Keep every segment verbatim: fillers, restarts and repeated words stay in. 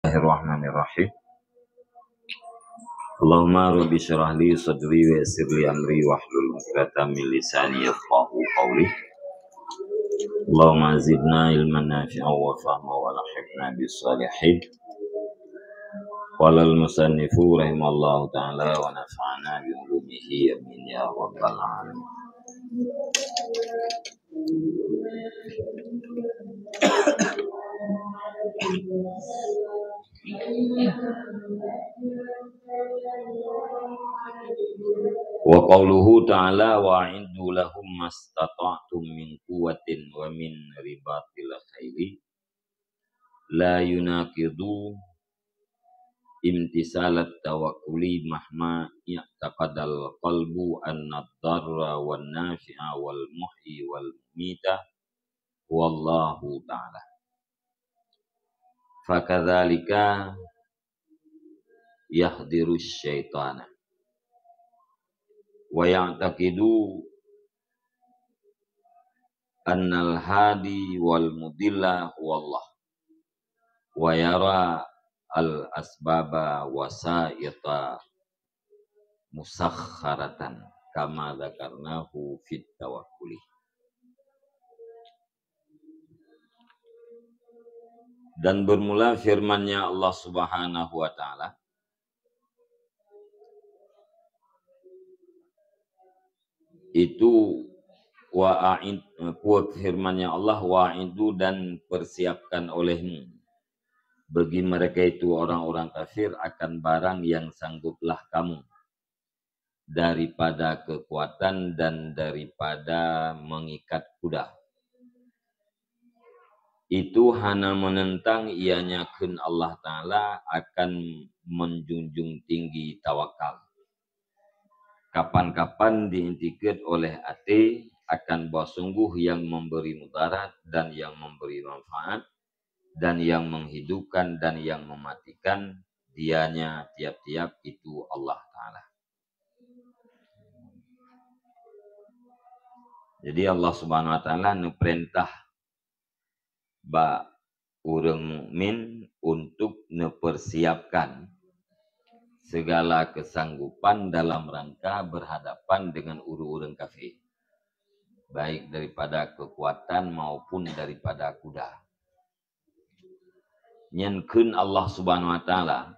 Bismillahirrahmanirrahim. Allahumma rabbi syrah li sadri wa yassir li amri wahlul 'uqdatam min lisani yafqahu qawli. Allahumma zidna ilman nafi'a wa fahma wa alhiqna bis salihin. Qala al musannifu rahimallahu ta'ala wa nafa'ana bi ulumihi, amin ya rabbal alamin. Wa qauluhu ta'ala, "Wa a'iddu lahum mastata'tum min quwwatin wa min ribatil khaili." La yunaqidu imtisalat tawakkuli mahma i'taqadal qalbu anna dharra wan nafi'a wal muhyi wal mumita huwallahu ta'ala. Fakadzalika yahdiru syaitana wa ya'taqidu annal hadi wal mudilla huwallah wa yara al asbaba wasaita musakhkharatan kama dzakarnahu fit tawakkuli. Dan bermula firman-Nya Allah Subhanahu wa Ta'ala, itu wa a'id, kuat firman-Nya Allah, "Wa a'iddu," dan persiapkan olehmu bagi mereka itu orang-orang kafir akan barang yang sangguplah kamu daripada kekuatan dan daripada mengikat kuda. Itu hana menentang ianya kheun Allah Ta'ala akan menjunjung tinggi tawakal. Kapan-kapan diintiket oleh até akan bahwa sungguh yang memberi mudarat dan yang memberi manfaat dan yang menghidupkan dan yang mematikan, dianya tiap-tiap itu Allah Ta'ala. Jadi Allah Subhanahu wa Ta'ala neuperintah bak ureuëng mukmin untuk neupersiapkan segala kesanggupan dalam rangka berhadapan dengan ureuëng-ureuëng kafir, baik daripada kekuatan maupun daripada kuda. Nyan kheun Allah Subhanahu wa Ta'ala,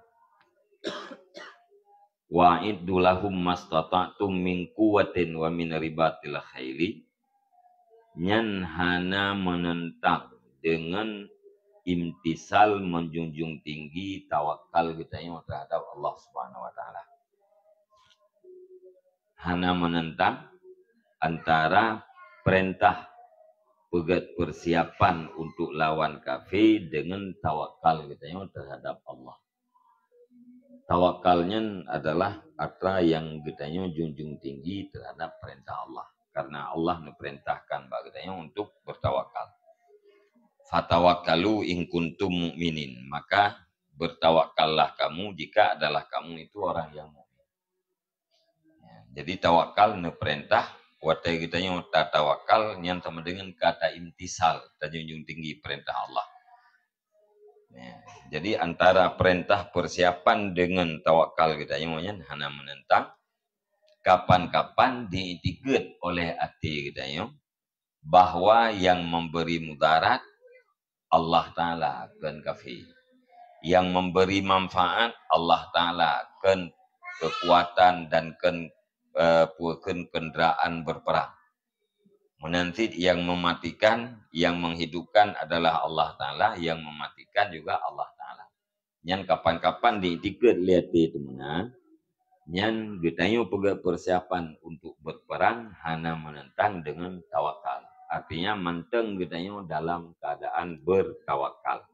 "Wa a'iddu lahum mastata'tum min quwwatin wa min ribatil khaili." Nyan hana menentang dengan imtisal, menjunjung tinggi tawakal geutanyoe terhadap Allah Subhanahu wa Ta'ala. Hana menentang antara perintah peugét persiapan untuk lawan kafé dengan tawakal geutanyoe terhadap Allah. Tawakal nyan adalah atra nyang geutanyoe junjung tinggi terhadap perintah Allah, karena Allah neuperintahkan bak geutanyoe untuk bertawakal. "Fatawakkalu in kuntum mu'minin," maka bertawakallah kamu jika adalah kamu itu orang yang mukmin. Ya, jadi tawakal neuperintah, watée geutanyoe tatawakal nyan sama dengan ka taimtisal, tajunjung tinggi perintah Allah. Ya, jadi antara perintah persiapan dengan tawakal geutanyoe nyan hana menentang, kapan-kapan diitikeuet oleh até geutanyoe bahwa yang memberi mudarat Allah Ta'ala, kon kafé. Yang memberi manfaat Allah Ta'ala, kon kekuatan dan kon, eh, peue, kon kenderaan berperang. Meunan cit yang mematikan, yang menghidupkan adalah Allah Ta'ala, yang mematikan juga Allah Ta'ala. Nyan kapan-kapan diitikeuet lé até teumeunan, nyan geutanyoe peugét persiapan untuk berperang hana menentang dengan tawakal. Artinya, mantong geutanyoe dalam keadaan bertawakal.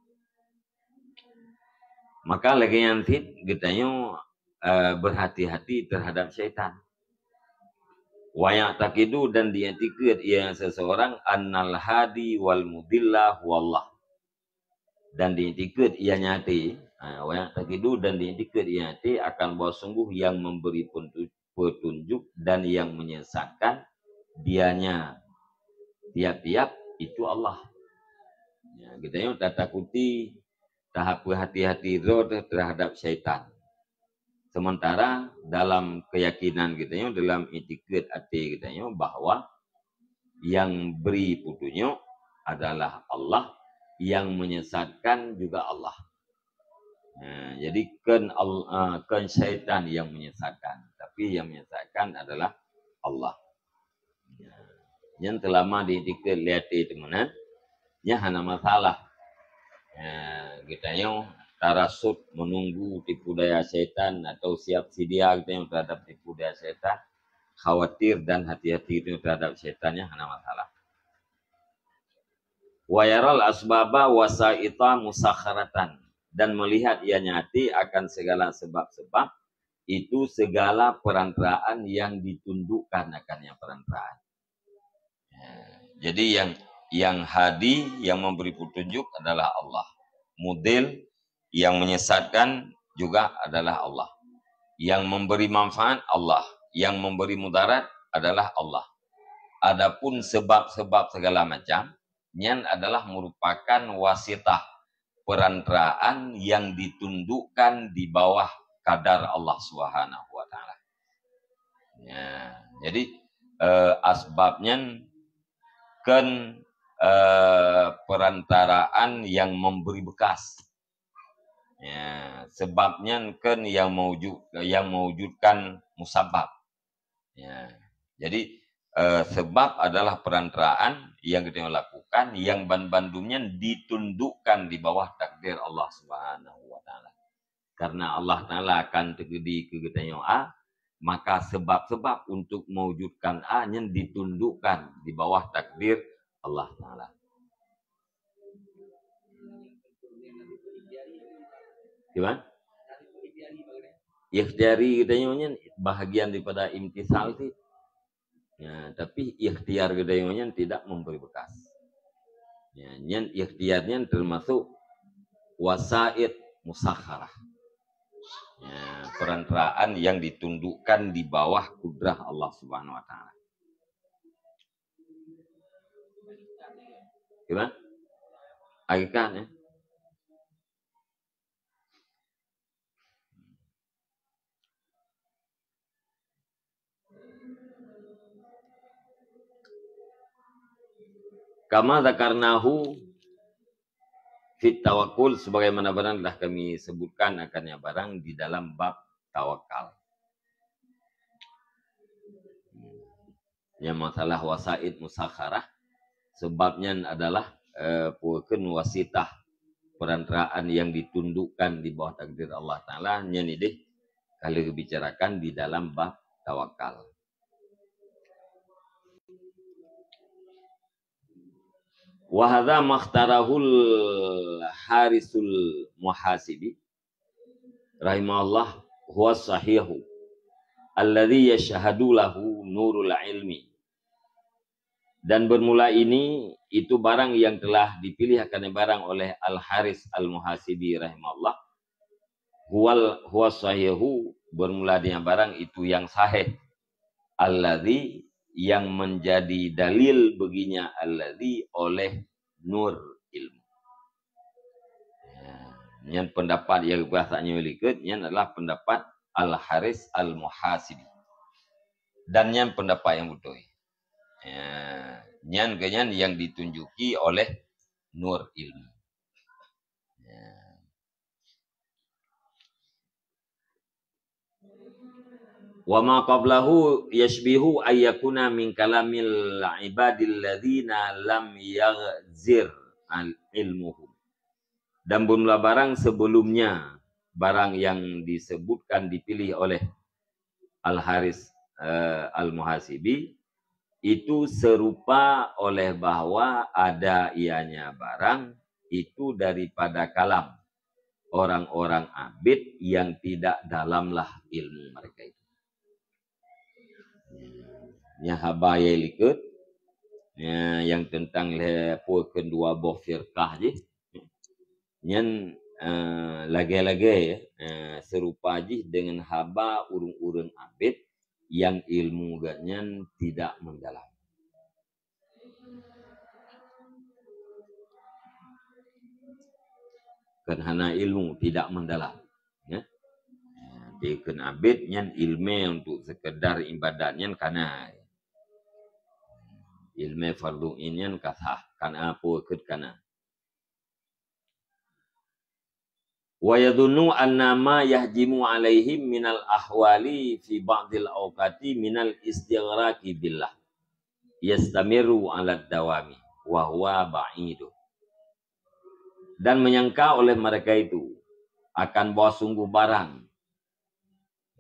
Maka lagée nyan cit geutanyoe, eh, berhati-hati terhadap syaitan. "Wa ya'taqidu," dan diitikeuet ia seseorang, "annal hadi wal mudilla huwallah." Dan diitikeuet ia nyan até, ha, "Wa ya'taqidu," dan diitikeuet ia nyan até akan bahwa sungguh yang memberi pentu-, petunjuk dan yang menyesatkan dianya tiap-tiap itu Allah. Ya, geutanyoe tatakuti tahap hati-hati droe terhadap syaitan. Sementara dalam keyakinan geutanyoe, dalam itikad até geutanyoe bahwa yang beri petunjuk adalah Allah, yang menyesatkan juga Allah. Nah, jadi kon Al-, ah, kon syaitan yang menyesatkan, tapi yang menyesatkan adalah Allah. Nyan teulama di itikad lé até teumeunan, nyan hana masalah. Nah, geutanyoe tarasut menunggu tipu daya syaitan atau siap sedia geutanyoe terhadap tipu daya syaitan, khawatir dan hati-hati geutanyoe terhadap syaitan, nyan hana masalah. Wa yaral asbaba wasaita musakharatan, dan melihat ianya hati akan segala sebab-sebab itu segala perantaraan yang ditundukkan akan yang perantaraan. Ya, jadi yang, yang hadi, yang memberi petunjuk adalah Allah. Mudil, yang menyesatkan juga adalah Allah. Yang memberi manfaat, Allah. Yang memberi mudarat adalah Allah. Adapun sebab-sebab segala macam, nyan adalah merupakan wasitah, perantaraan yang ditundukkan di bawah kadar Allah Subhanahu wa Ta'ala. Ya, jadi, eh, asbab nyan kon, eh, perantaraan yang memberi bekas. Ya, sebab nyan kon yang mewujud-, yang mewujudkan musabab. Ya. Jadi, eh, sebab adalah perantaraan yang geutanyoe lakukan, yang ban-bandum nyan ditundukkan di bawah takdir Allah Subhanahu wa Ta'ala. Karena Allah Ta'ala akan teukeudi keu geutanyoe A, maka sebab-sebab untuk mewujudkan A nyan ditundukkan di bawah takdir Allah Ta'ala. Gimana? Ikhtiyari geutanyoe nyan bahagian daripada imtisal sih. Ya, tapi ikhtiar geutanyoe nyan tidak memberi bekas. Ya, nyan ikhtiar nyan termasuk wasaid musakharah. Ya, perantaraan yang ditundukkan di bawah kudrah Allah Subhanahu wa Ta'ala. Gimana? Hakikat, ya. Kama dzakarnahu fit tawakkul, sebagaimana barang telah kami sebutkan akannya barang di dalam bab tawakal. Nyang masalah wasaid musakharah, sebab nyan adalah, eh, peue kheun wasitah, perantaraan yang ditundukkan di bawah takdir Allah Ta'ala, nyan ideh ka lheueh geubicarakan di dalam bab tawakal. Wa hadza makhtarahul Harisul Muhasibi rahimahullah huwa sahihu alladzi yashhadu lahu nurul ilmi. Dan bermula ini, itu barang yang telah dipilih akan barang oleh Al-Haris Al-Muhasibi rahimahullah. Huwal, huwa sahihu, bermula dengan barang itu yang sahih. Alladzi, yang menjadi dalil baginya alladzi oleh nur ilmu. Ya, nyan pendapat yang bahasa nyoe likot, nyan adalah pendapat Al-Haris Al-Muhasibi. Dan nyan pendapat yang beutôi. Ya, nyan ke nyan yang ditunjuki oleh nur ilmu. Ya. Wa ma qablahu yashbihu ayyakuna min kalamil ibadil ladzina lam yaghzir al ilmuhum. Dan bermula barang sebelumnya, barang yang disebutkan dipilih oleh Al-Haris, eh, Al-Muhasibi, itu serupa oleh bahwa ada ianya barang itu daripada kalam orang-orang abid yang tidak dalamlah ilmu mereka itu. Nyan haba nyang likot, nyan nyang teuntang lhèe peuet keu dua boh firqah jih. Nyan, eh, lagèe-lagèe, eh, seurupa jih deungon haba ureueng-ureueng abid nyang ilmu geuhnyan tidak mendalam. Kan hana ilmu, tidak mendalam. Ya. Dikheun abet nyan ilmu untuk sekedar ibadat nyan kana. Ilmu fardu ain nyan ka sah, kana peue kheun kana. Wa yadhunnu anna ma yahjimu alaihim minal ahwali fi ba'dil awqati minal istighraqi billah yastamiru ala dawami wa huwa ba'idu. Dan menyangka oleh mereka itu akan bahwa sungguh barang,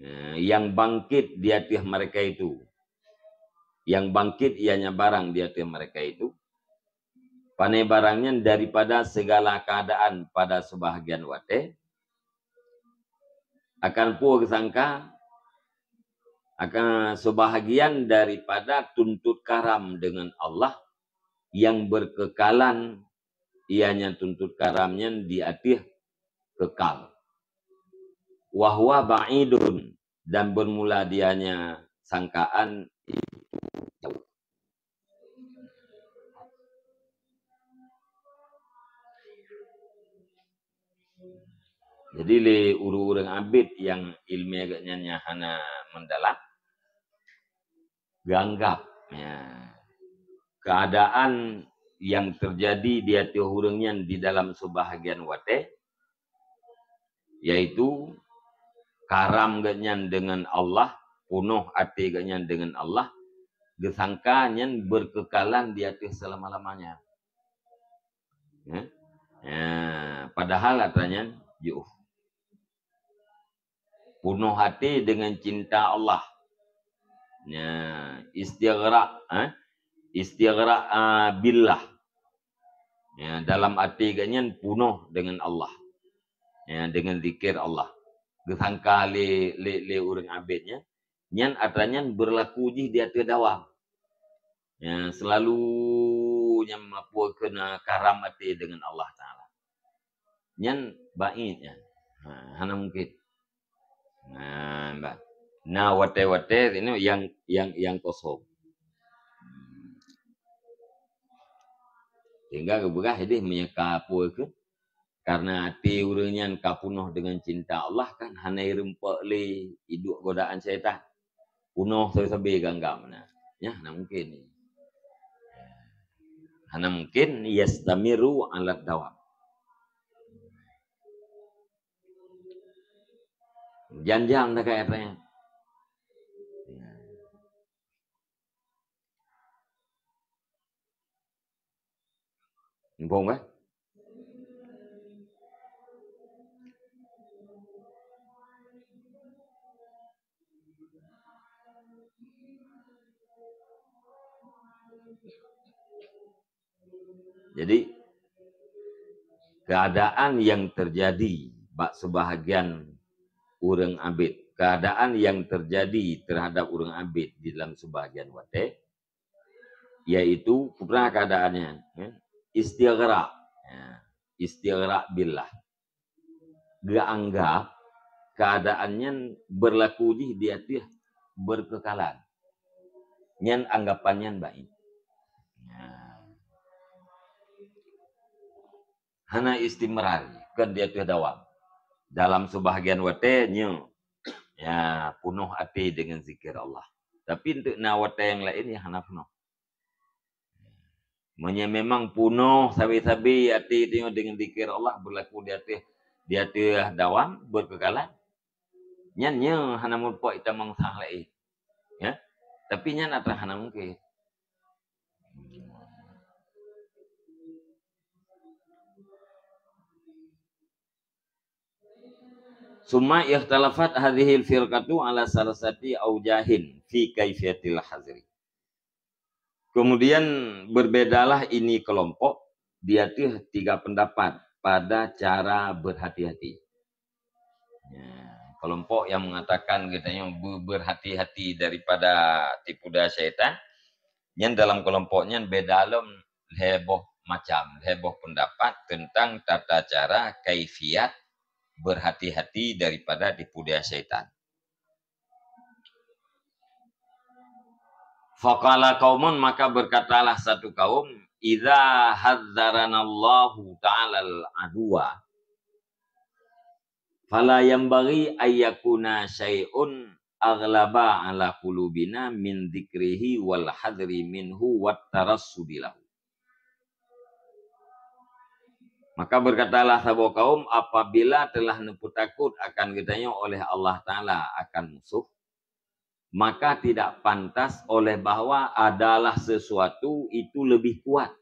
eh, yang bangkit di ateueh mereka itu, yang bangkit ianya barang di ateueh mereka itu, pane barang nyan daripada segala keadaan pada sebahagian watée, akan peue geusangka, akan sebahagian daripada tuntut karam dengan Allah yang berkekalan, ianya tuntut karam nyan di ateueh kekal. Wa huwa ba'idun, dan bermula dianya sangkaan itu jauh. Jadi lé ureuëng-ureuëng abet nyang ileumé geuhnyan nyang hana meudalam, geuanggab, ya, keadaan yang terjadi di ateueh ureuëng nyan di dalam seubahagian watée, yaitu karam geuhnyan deungon Allah, punoh até geuhnyan deungon Allah, geusangka nyan beukeukalan di ateueh seulama-lamanya. Ya. Ya, padahal atra nyan jiôh. Punoh até deungon cinta Allah. Ya, istighraq, eh? Istighraq, ah, billah. Ya, dalam até geuhnyan punoh deungon Allah. Ya, deungon zikir Allah. Geusangka lé, lé, lé ureuëng abet nyan, nyan atra nyan beurlaku jih di ateueh dawam. Ya, seulalu nyan meupeue keu na karam até deungon Allah Taala. Nyan baid nyan. Ha, hana mungkin. Nah, bah. Na watée-watée ini yang, yang, yang kosong. Sehingga geupeugah ideh meunyoe ka peue keu, karena até ureuëng nyan ka punoh deungon cinta Allah kan hana ireumpok lé iduek godaan syaitan. Punoh sabe-sabe geuanggab meunan. Nyan hana mungkin. Hana mungkin yastamiru ala dawam. Janjang dah kaya tanya. Muphom kan? Jadi, keadaan yang terjadi bak sebahagian ureuëng abet, keadaan yang terjadi terhadap ureuëng abet di dalam sebahagian watée, yaitu peue keadaannya, ya, istighraq, ya, istighraq billah. Geuanggab keadaan nyan beurlaku jih di ateueh beukeukalan. Nyan anggapan nyan baid. Nah. Hana istimrar, kon di ateueh dawam. Dalam seubahagian watée nyoe, ya, punoh até deungon zikir Allah. Tapi untuk na watée nyang laén, ya, hana punoh. Meunyoe memang punoh sabe-sabe até tanyoe deungon zikir Allah beurlaku di ateueh, di ateueh dawam, beukeukalan, nyan nyoe hana meurumpok itamong sah laén. Ya? Tapi nyan atra hana mungken. Summa ikhtalafat hadhil firqatu ala salasati aujahin fi kaifiyatil hazri. Kemudian berbedalah ini kelompok di ateueh tiga pendapat pada cara berhati-hati. Ya, kelompok yang mengatakan katanya be-, berhati-hati daripada tipu daya syaitan, nyan dalam kelompok nyan beda lom lhée boh macam, lhée boh pendapat tentang tata cara kaifiat berhati-hati daripada tipu daya syaitan. Faqala qaumun, maka berkatalah satu kaum, "Idza hadzaranallahu ta'alal aduwa." Fala yanbaghi ayyakuna syai'un aghlaba ala qulubina min dzikrihi wal hadri minhu wat tarassudi lahu. Maka berkatalah saboh kaum, apabila telah neupeutakot akan geutanyoe oleh Allah Taala akan musuh, maka tidak pantas oleh bahwa adalah sesuatu itu lebih kuat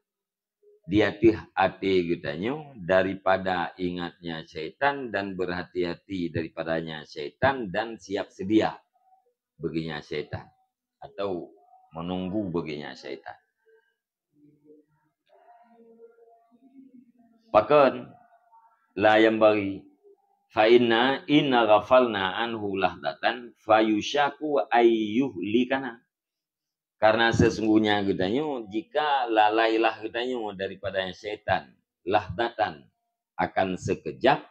di ateueh até geutanyoe daripada ingatnya syaitan dan berhati-hati daripadanya syaitan dan siap sedia baginya syaitan atau menunggu baginya syaitan. Pakon la yanbaghi, fa inna in ghafalna anhu lahdatan fayusyaku ayyuhlikana. Karena sesungguhnya geutanyoe, jika lalailah geutanyoe daripada syaitan lahdatan, akan sekejap,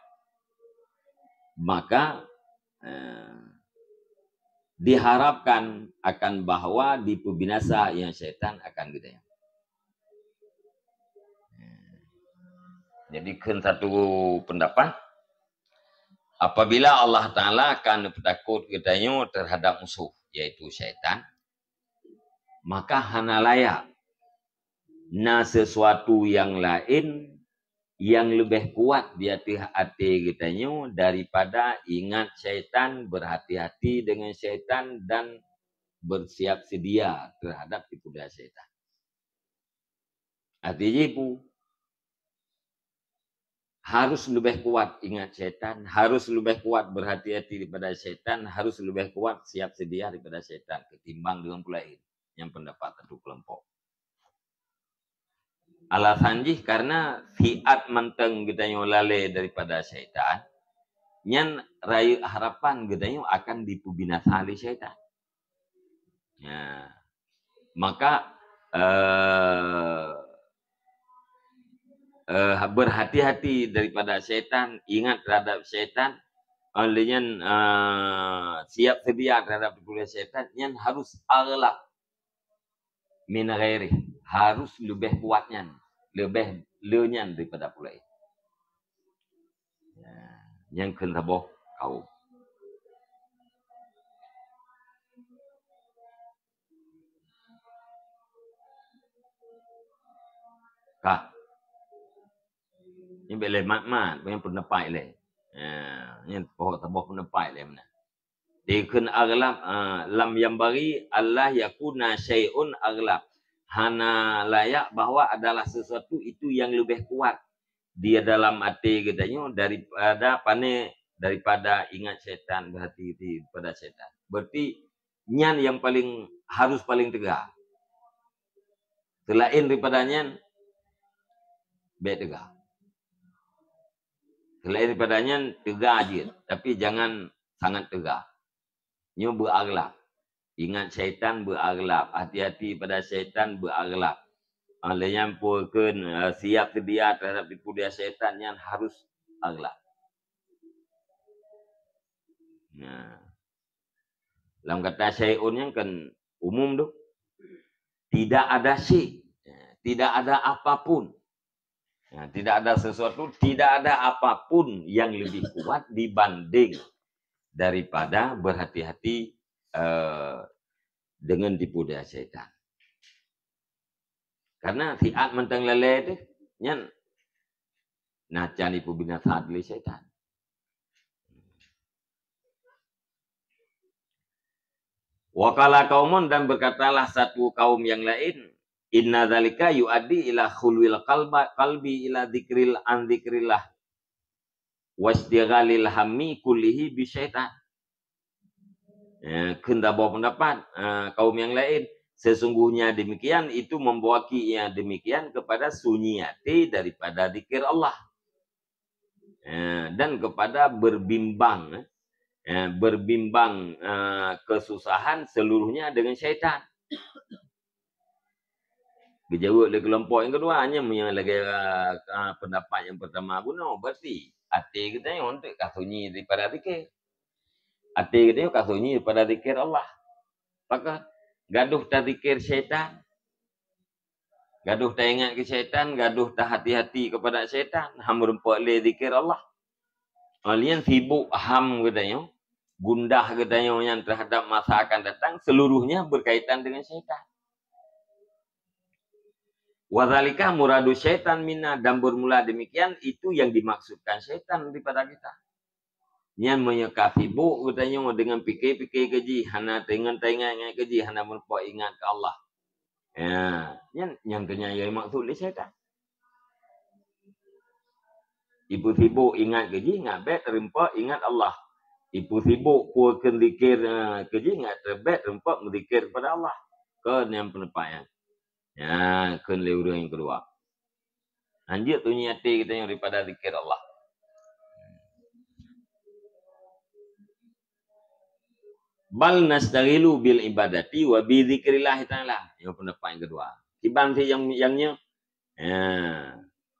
maka, eh, diharapkan akan bahwa dipeubinasa nyang syaitan akan geutanyoe. Jadi kheun satu pendapat, apabila Allah Taala akan neupeutakot geutanyoe terhadap musuh, yaitu syaitan, maka hana layak na sesuatu nyang laén nyang leubeh kuat di ateueh até geutanyoe daripada ingat syaitan, berhati-hati dengan syaitan, dan bersiap sedia terhadap tipu daya syaitan. Arti jih peue? Harus leubeh kuat ingat syaitan, harus leubeh kuat berhati-hati daripada syaitan, harus leubeh kuat siap sedia daripada syaitan ketimbang deungon peue laén. Nyang pendapat satu kelompok. Alasan jih karena siat mantong geutanyoe lalée daripada syaitan, nyan rayeuk harapan geutanyoe akan dipeubinasa lé syaitan. Ya. Maka, eh, eh, berhati-hati daripada syaitan, ingat terhadap syaitan, oleh nyan, eh, siap sedia terhadap tipu daya syaitan, nyan harus aghlab min ghairih, harus leubeh kuat nyan, leubeh le nyan daripada peue laén. Ya, nyang kheun saboh kaum. Ka. Nyan bék lé mat-mat, nyan pendapat lé. Ya, nyan saboh, saboh pendapat lé meunan. Dikheun aghlab, ah, lam yanbaghi alla yakuna syai'un aghlab. Hana layak bahwa adalah sesuatu itu yang lebih kuat di dalam até geutanyoe daripada pane, daripada ingat syaitan, berhati-hati pada syaitan. Berarti nyan yang paling, harus paling teuga. Selain daripada nyan, bék teuga. Selain daripada nyan, teuga jeuet, tapi jangan sangat teuga. Nyoe beuaghlab. Ingat syaitan beuaghlab, hati-hati pada syaitan beuaghlab. Ah, lé nyan peue kheun, eh, siap seudia terhadap tipu daya syaitan nyan harus aghlab. Nah. Lam kata syai'un nyan kan umum tu. Tidak ada syai', ya, tidak ada apapun. Ya, tidak ada sesuatu, tidak ada apapun yang lebih kuat dibanding daripada berhati-hati, eh, dengan tipu daya syaitan. Karena siat mantong lalée teuh, nyan na can ipeubinasa lé syaitan. Wa qala qaumun, dan berkatalah satu kaum yang lain, inna dzalika yuaddi ila khulwil qalba, qalbi ila dzikril, an dzikrillah, wastighalil hammi kullihi bisyaitan. Eh, kheun saboh pendapat, eh, kaum yang lain, sesungguhnya demikian itu membawa ki-, yang demikian kepada sunyi hati daripada zikir Allah. Eh, dan kepada berbimbang, eh, berbimbang, eh, kesusahan seluruhnya dengan syaitan. Geujaweueb lé keulompok nyang keudua, nyan meunyoe lagée, ah, pendapat nyang peurtama bunoe, berarti até geutanyoe ka sunyi daripada zikir. Até geutanyoe ka sunyi daripada zikir Allah. Maka gadoh tazikir syaitan. Gadoh taingat keu syaitan, gadoh tahati-hati kepada syaitan, han meurumpok lé zikir Allah. Kalian sibuk ham geutanyoe, gundah geutanyoe nyan terhadap masa akan datang, seluruhnya berkaitan dengan syaitan. Wadzalika muradu syaitan minna, dan bermula demikian itu yang dimaksudkan syaitan daripada kita. Nyan meunyoe ka sibuk geutanyoe dengan pikir-pikir keu jih, hana teungon taingat-ingat keu jih, hana meureumpok ingat keu Allah. Ya, nyan, nyan keuh nyang maksud lé syaitan. Ipeusibuk ingat keu jih, ngat bèk teurumpok ingat Allah. Ipeusibuk peue kheun zikir, eh, keu jih, ngat bèk teurumpok meuzikir kepada Allah. Keu nyang peundapat nyan. Ya, kheun lé ureueng nyang keudua. Hanjeuet tunyi até geutanyoe daripada zikir Allah. Bal nastaghilu bil ibadati wa bi dzikrillah ta'ala. Nyoe peundapat nyang keudua. Kiban si nyang, nyang nyoe. Ya.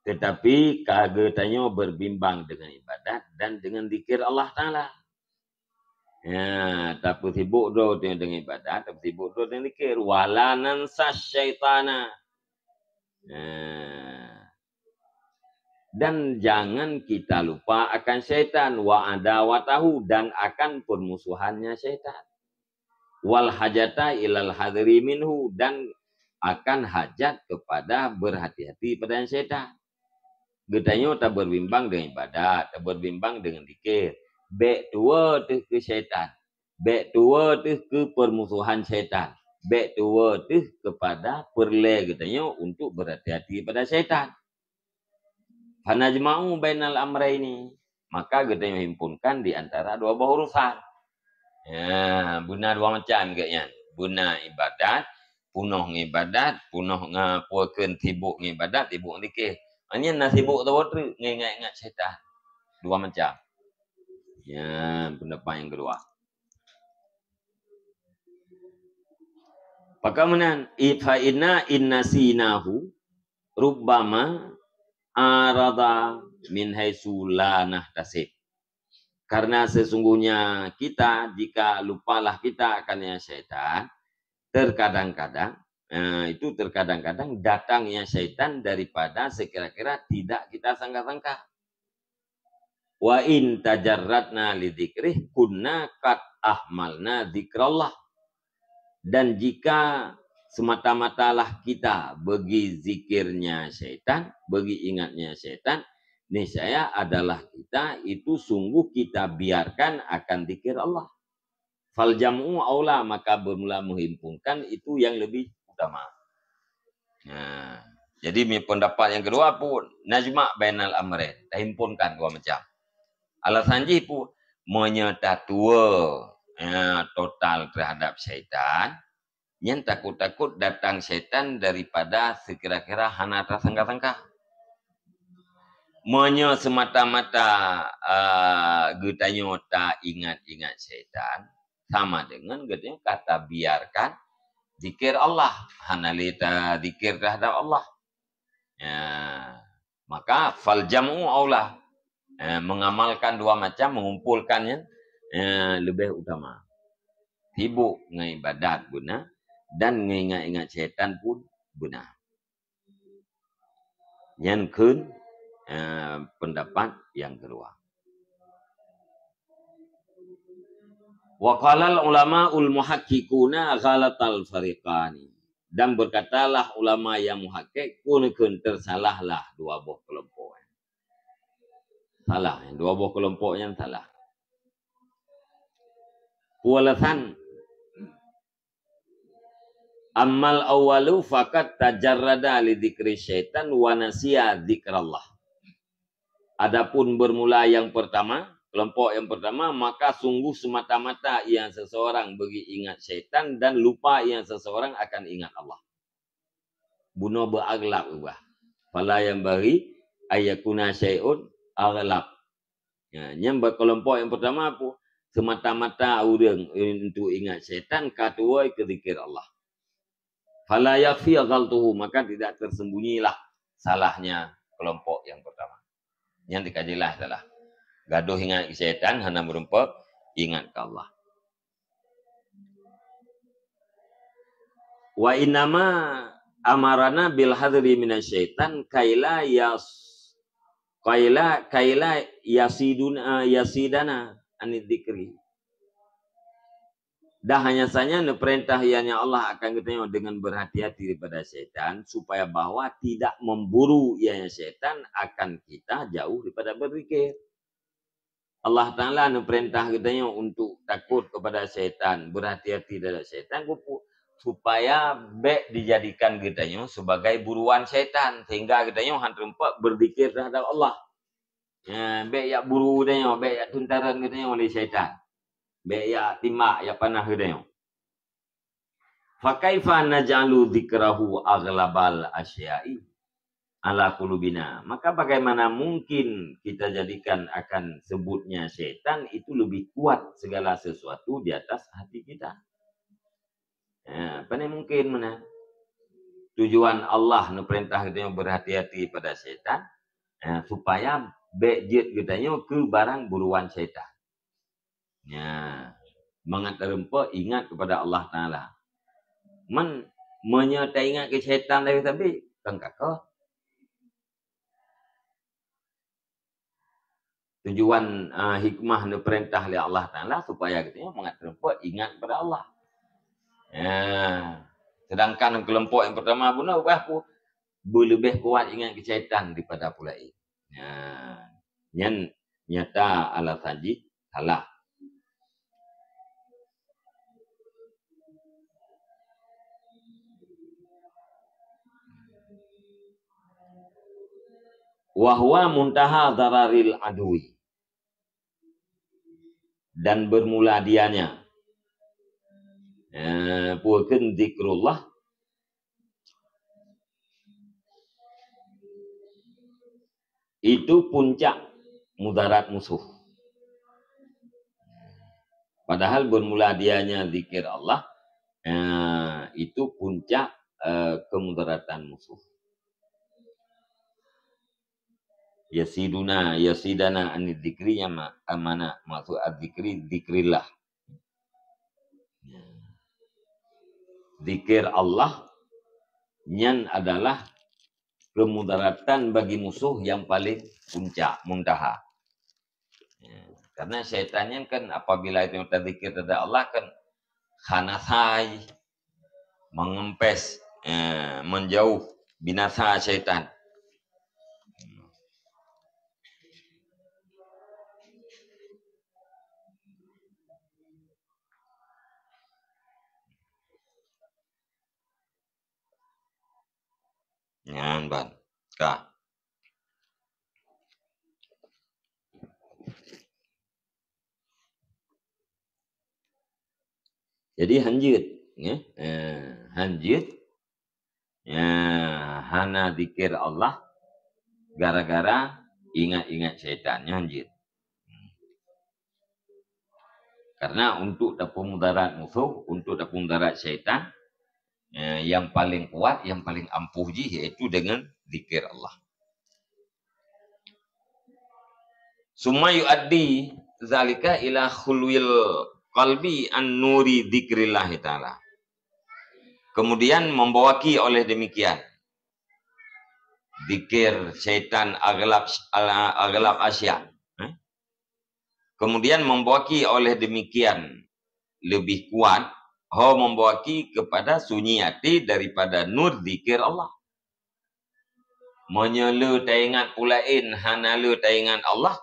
Tetapi ka geutanyoe berbimbang dengan ibadat dan dengan zikir Allah Ta'ala. Ya, tapeusibuk droe dengan ibadat, tapeusibuk droe dengan zikir. Wala nansa syaitana. Ya. Dan jangan kita lupa akan syaitan, wa adawatahu, dan akan permusuhannya syaitan. Wal hajata ilal hadri minhu, dan akan hajat kepada berhati-hati pada syaitan. Geutanyoe taberbimbang dengan ibadat, taberbimbang dengan zikir. Bèk tuwoe teuh keu syaitan. Bèk tuwoe teuh keu permusuhan syaitan. Bèk tuwoe teuh kepada peureulèe geutanyoe untuk berhati-hati pada syaitan. Fanajma'u bainal amraini. Maka geutanyoe himpunkan di antara dua boh urusan. Ya, beuna dua macam geuh nyan. Beuna ibadat, punoh ngon ibadat, punoh ngon peue kheun sibuk ngon ibadat, sibuk ngon zikir. Nyan na sibuk saboh treuk ngon ingat-ingat syaitan. Dua macam. Ya, peundapat nyang keudua. Pakon meunan, i-, fa inna in nasinahu rubbama arada min haitsu la nahtasib. Karena sesungguhnya kita, jika lupalah kita akan yang syaitan, terkadang-kadang, eh, itu terkadang-kadang datangnya syaitan daripada sekira-kira tidak kita sangka-sangka. Wa in tajarradna li dzikrih kunna qad ahmalna dzikrallah. Dan jika semata-matalah kita bagi zikirnya syaitan, bagi ingatnya syaitan, niscaya adalah kita itu sungguh kita biarkan akan zikir Allah. Fal jam'u aula, maka bermula menghimpunkan itu yang lebih utama. Nah, jadi mi-, pendapat yang kedua pun najma' bainal amrain, tahimpunkan dua macam. Alasan jih pun, meunyoe tatuwoe, ya, total terhadap syaitan, nyan takut-takut datang syaitan daripada sekira-kira hana tasangka-sangka. Meunyoe semata-mata, ah, geutanyoe taingat-ingat syaitan, sama dengan geutanyoe ka tabiarkan zikir Allah, hana lé tazikir terhadap Allah. Ya, maka fal jam'u aula. Eh, mengamalkan dua macam, mengumpulkan nyan, eh, lebih utama. Sibuk ngon ibadat beuna dan ngon ingat-ingat syaitan pun beuna. Nyan kheun, eh, pendapat yang kedua. Wa qalal ulamaul muhaqqiquna ghalatal fariqani. Dan berkatalah ulama yang muhakik, kheun-kheun tersalahlah dua boh kelompok. Salah, dua boh kelompok nyan salah. Peue alasan? Ammal awwalu faqad tajarrada li dzikri syaitan wa nasiya dzikrallah. Adapun bermula yang pertama, kelompok yang pertama, maka sungguh semata-mata ia seseorang bagi ingat syaitan dan lupa ia seseorang akan ingat Allah. Bunoe beuaglab ubah. Fala yanbaghi ayyakuna syai'un aghlab. Ya, nyan bak kelompok yang pertama apa? Semata-mata ureuëng untuk ingat syaitan ka tuwoe keu zikir Allah. Fala yakhfi ghaltuhu, maka tidak tersembunyilah salahnya kelompok yang pertama. Nyan dikajilah salah. Gadoh ingat syaitan, hana meureumpok ingat keu Allah. Wa innama amarana bil hadri minasyaitan kaila yas-, kaila, kaila yasiduna, yasidana anid dzikri. Dah hanya saja neupeurintah ianya Allah akan geutanyoe dengan berhati-hati daripada syaitan, supaya bahwa tidak memburu ianya syaitan akan kita jauh daripada berzikir. Allah Ta'ala neupeurintah geutanyoe untuk takot kepada syaitan, berhati-hati terhadap syaitan, kupu-, supaya bék dijadikan geutanyoe sebagai buruan syaitan, sehingga geutanyoe han teureumpok berzikir terhadap Allah. Ya, bék jak buru geutanyoe, bék jak tuntaran geutanyoe lé syaitan. Bék jak timbak, jak panah geutanyoe. Fakaifa naj'alu dzikrahu aghlabal asya'i ala qulubina? Maka bagaimana mungkin kita jadikan akan sebutnya syaitan itu lebih kuat segala sesuatu di atas hati kita? Ya, pane mungkin meunan. Tujuan Allah neupeurintah geutanyoe berhati-hati pada syaitan, ya, supaya bék jeuet geutanyoe keu barang buruan syaitan. Ya, mangat tarumpok ingat kepada Allah Ta'ala. Man, meunyoe taingat keu syaitan lagée sabe, kan ka koh. Tujuan, ah, hikmah neupeurintah lé Allah Ta'ala supaya geutanyoe mangat tarumpok ingat kepada Allah. Ya. Sedangkan kelompok yang pertama bunoe, bah, pu-, beuleubeh kuat ingat keu syaitan daripada peue laén. Ya. Nyan nyata alasan jih salah. Wa huwa muntaha dararil adui. Dan bermula dianya, eh, peue kheun zikrullah, itu puncak mudarat musuh. Padahal bermula dianya zikir Allah, eh, itu puncak, eh, kemudaratan musuh. Yasiduna, yasidana anid dzikri, ya ma-, mana maksud adzikri? Dzikrillah. Zikir Allah nyan adalah kemudaratan bagi musuh yang paling puncak, muntaha. Ya, karena syaitan nyan kan apabila itu tazikir terhadap Allah kan hana sai, mengempes, eh, menjauh, binasa syaitan. Nyan ban. Ka. Jadi hanjeuet, ya. Eh, hanjeuet. Ya, hana zikir Allah gara-gara ingat-ingat syaitan. Nyan hanjeuet. Karena untuk tapeumudarat musuh, untuk tapeumudarat syaitan, eh, yang paling kuat, yang paling ampuh jih, yaitu dengan zikir Allah. Summa yuaddi zalika ila khulwil qalbi an nuri dzikrillahi ta'ala. Kemudian membawaki oleh demikian zikir syaitan aghlab, aghlab asya. Eh? Kemudian membawaki oleh demikian lebih kuat, ho membawaki kepada sunyi até daripada nur zikir Allah. Meunyoe le taingat peue laén, hana le taingat Allah,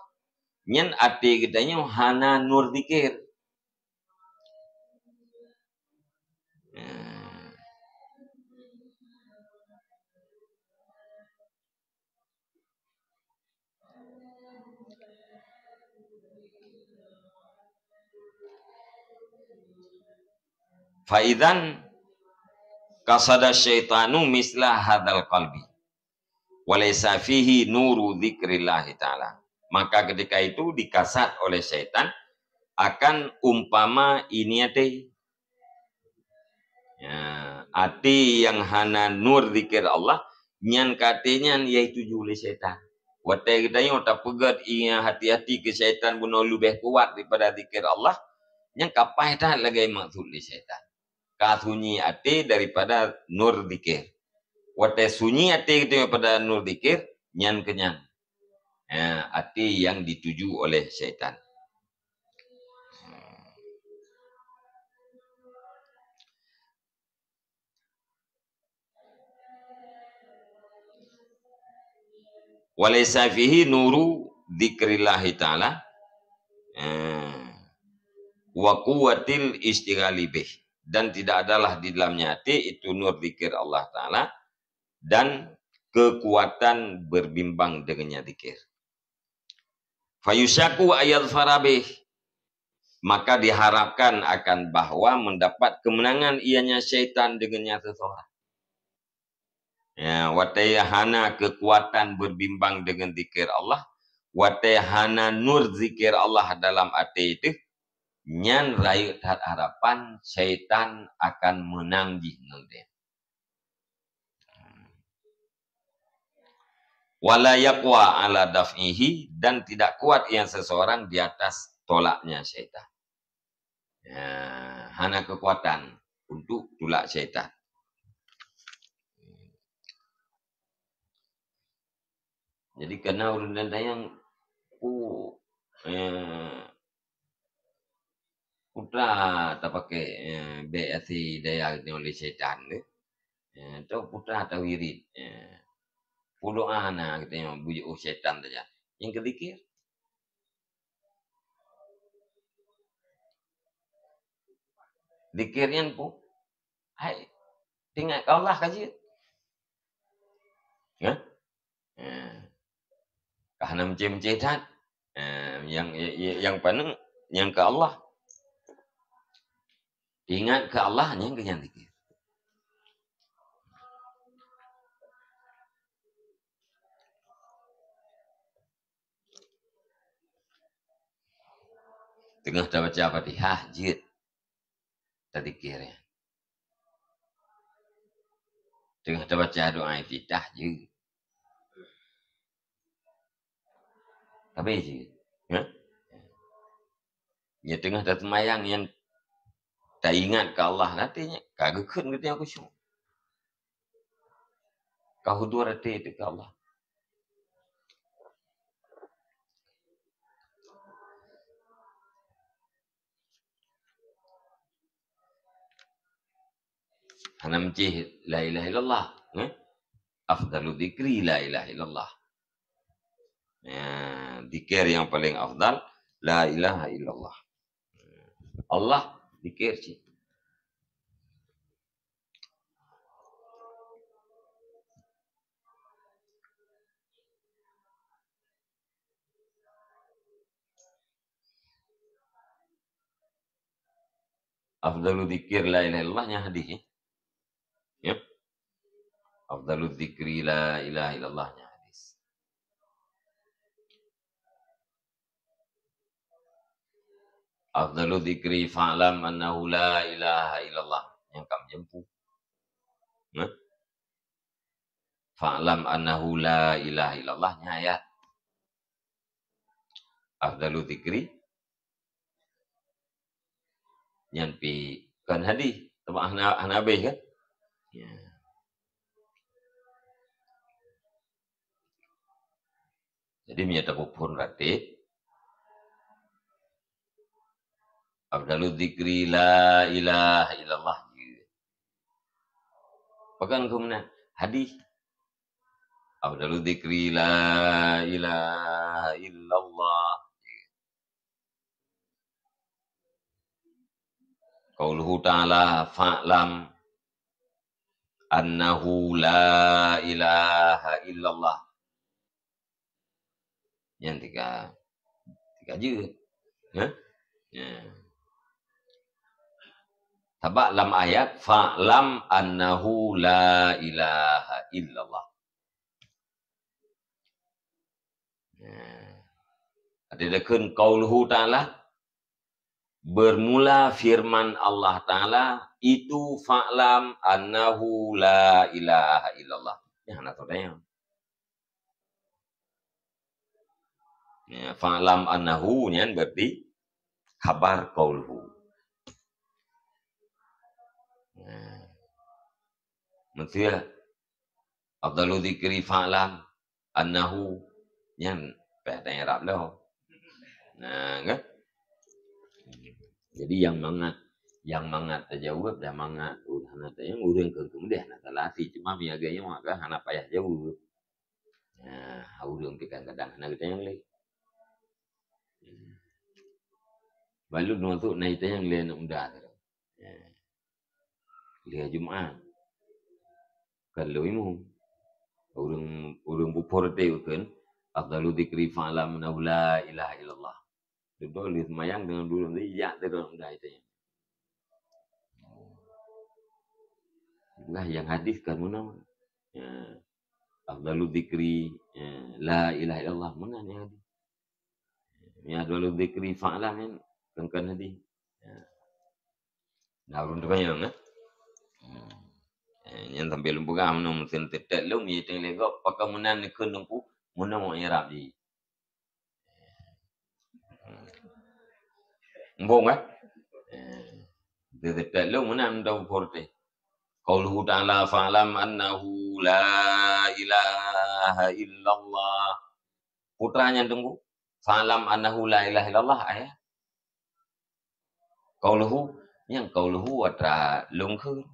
nyan até geutanyoe hana nur zikir. Faidzan qasada syaitanu misla hadzal qalbi, wa laisa fihi nuru dzikrillahi ta'ala. Maka ketika itu dikasat oleh syaitan akan umpama ini até. Ya, até nyang hana nur zikir Allah, nyan ka até nyan nyang tuju lé syaitan. Watée geutanyoe tapeugét ingat hati-hati keu syaitan bunoe leubeh kuat daripada zikir Allah, nyan ka paih that lagée maksud lé syaitan. Ka sunyi até daripada nur zikir. Watée sunyi até geutanyoe daripada nur zikir, nyan keu nyan. eh, até yang dituju oleh syaitan. Walaisa fihi nuru dzikrillahi ta'ala, eh, wa quwwatil isytighali bih. Dan tidak adalah di dalamnya até itu nur zikir Allah Ta'ala dan kekuatan berbimbang dengannya zikir. Fayusyaku ayadhfara bih. Maka diharapkan akan bahwa mendapat kemenangan ianya syaitan dengannya seseorang. Ya, watée hana kekuatan berbimbang dengan zikir Allah, watée hana nur zikir Allah dalam até itu, nyan rayeuk that harapan syaitan akan menang jih ngon dia. Wala yaqwa ala daf'ihi, dan tidak kuat yang seseorang di atas tolaknya syaitan. Ya, hana kekuatan untuk tulak syaitan. Jadi, kena ureuëng dan tayang, oh, eh, putra tapake, eh, bek asi daya nyoe lé syaitan tu. Eh, tu putra tawirit, eh, pudoa na kita nyoe bujuk syaitan saja. Yang kedikir. Dikir nyan pu. Hai, ingat ka Allah ka jeuet. Ya? Eh, ka hana meucé-meucé that. Eh, yang, yang, yang paneuk, nyang keu Allah. Ingat keu Allah, nyang keu nyan zikir. Teungoh tabaca Fatihah, jeuet tazikir, ya. Teungoh tabaca doa iftitah, jeuet. Tapi jeuet. Ya? Ya, teungoh taseumayang nyang taingat keu Allah, artinya ka geukheun geutanyoe khusyuk. Ka hudhur até teuh keu Allah. Hana meucéh la ilaha illallah, eh? Afdalu dzikri la ilaha illallah. Ya, zikir yang paling afdal, la ilaha illallah. Allah, zikir cit. Afdalu dzikir la ilaha illallah nyan hadis, ya. Ya. Afdalu dzikri la ilaha illallah nyan hadis. Afdalu dzikri fa'lam annahu la ilaha illallah. Nyang ka meujampu. Nah. Fa'lam annahu la ilaha illallah nyan ayat. Afdalu dzikri nyan pi kon hadis, teuma hana, hana habéh kan? Ya. Jadi, meunyoe tapeuphon ratéb, afdalu dzikri la ilaha illallah jeuet. Pakon keuh meunan? Hadis. Afdalu dzikri la ilaha illallah. Qauluhu ta'ala, "Fa'lam annahu la ilaha illallah." Nyan tika, tika jeuet. Hah? Ya. Sabab lam ayat, "Fa'lam annahu la ilaha illallah." Ya. Ada dekun qauluhu ta'ala, bermula firman Allah Ta'ala, itu fa'lam annahu la ilaha illallah. Ya, hana teudeungoe. Ya, fa'lam annahu nyan berarti khabar qauluhu. Ya. Maksudnya, afdalu dzikri fa'lam annahu nyan Dah tanya Arab dah. Nah, kan? Jadi nyang mangat, nyang mangat tajaweueb dan mangat hana tanyong, ureueng keu keumudian hana salah até, cuma meunyo lagèe nyoe maka hana payah jaweueb. Nah, ureueng pih kadang-kadang hana geutanyong lé. Baru masuk na itanyong lé aneuk muda tu. Ya. Lheuh Jumat. Kan lheuh imum. Ureueng, ureueng beuphon teuh kan, afdalu dzikri fa'lam annahu la ilaha illallah. Dudoe lheuh seumayang deungon dudoe lheuh jak teuh dalam dai teuh. Peugah nyang hadis kan meunan. Ya. Afdalu dzikri, ya, la ilaha illallah, meunan nyang hadis. Ya, afdalu dzikri fa'lam kan, kan, kan hadis. Ya. Nah, ureueng teumanyong, eh? Hmm. Eh, nyan sampoe lôn peugah meunan, meusén teutet lôn, ngieng lé gob, pakon meunan neukheun Teungku, meunan meu'irab jih. Hmm. Muphom, kan? Eh, teutet lôn meunan, meunan forte. Qauluhu ta'ala, "Fa'lam annahu la ilaha illallah." Peue treuk nyan Teungku? "Fa'lam annahu la ilaha illallah," ayat. Qauluhu, nyang qauluhu atra lôn kheun.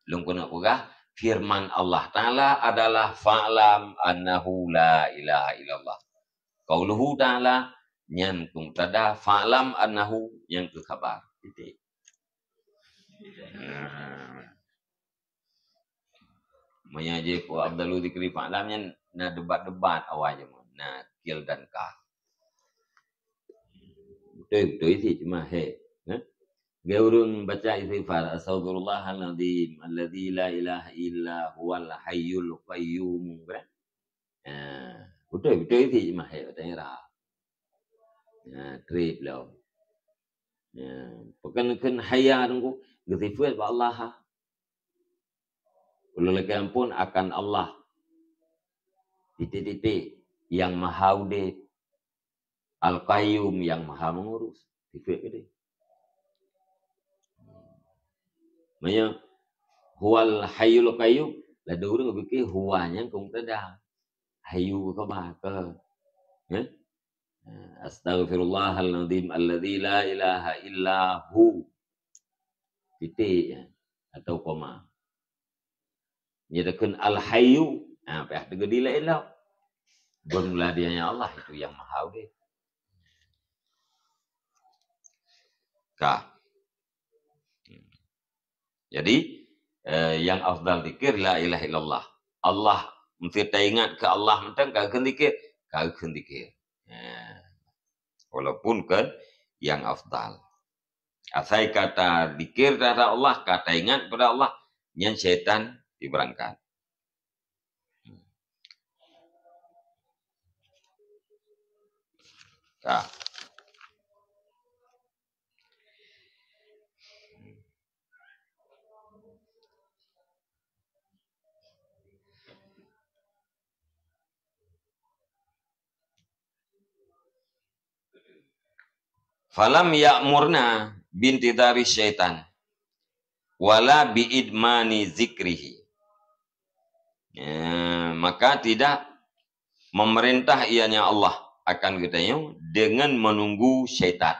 Lôn keuneuk peugah, firman Allah Ta'ala adalah, "Fa'lam annahu la ilaha illallah." Qauluhu Ta'ala, nyan keu mubtada, "Fa'lam annahu," nyan keu khabar. Titik. Nah. Meunyo jih peue afdalu dzikri fa'lam nyan na debat-debat awai jameun. Na qil dan kal. Beutôi, beutôi sit cuma hé. Hah? Lagèe ureueng baca istighfar, "Astaghfirullahal azim alladzi la ilaha illa huwal hayyul qayyum," kan? Ha, beutôi, beutôi sit cuma hé, beutôi ra. Ha, trép lom. Ya, pakon kheun hayya Teungku, geusifeuet bak Allah. Ulôn lakèe amphon akan Allah. Titik-titik, nyang maha udép. Al-Qayyum, nyang maha mengurus. Sifeuet keudeh. Meunyo huwal hayyul qayyum, ladôm ureueng geupike huwa nyan keu mubtada. Hayyu keu khabar, keu, eh? Astaghfirullahal azim alladzi la ilaha illa hu. Titik, ya. Atau koma. Nyan takheun Al-Hayyu. Ha, payah teugeudi laén lom. Bermula di hanya Allah, itu yang maha udép. Ka. Jadi, eh, yang afdal zikir la ilaha illallah. Allah, mesti taingat keu Allah mantong ka kheun zikir, ka kheun zikir. Ya. Walaupun kan yang afdal. Asai ka tazikir terhadap Allah, ka taingat pada Allah, nyan syaitan jibeurangkat. Ka. Falam ya'murna bintidhari syaitan, wala bi idmani zikrihi. Ya, maka tidak memerintah ianya Allah akan geutanyoe dengan menunggu syaitan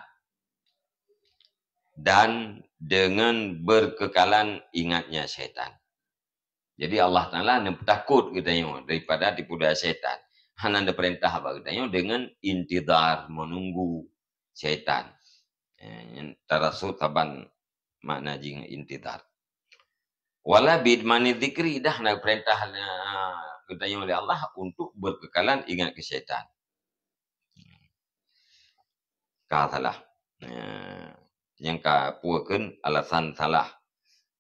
dan dengan berkekalan ingatnya syaitan. Jadi Allah Ta'ala neupeutakot geutanyoe daripada tipu daya syaitan. Hana neupeurintah bak geutanyoe dengan intidhar, menunggu syaitan. Eh, nyan tarasu saban makna jih intidhar. Wala bi idmani dzikri, dah na peurintah, eh, geutanyoe lé Allah untuk berkekalan ingat keu syaitan. Ka salah. Eh, nyang ka pukeun alasan salah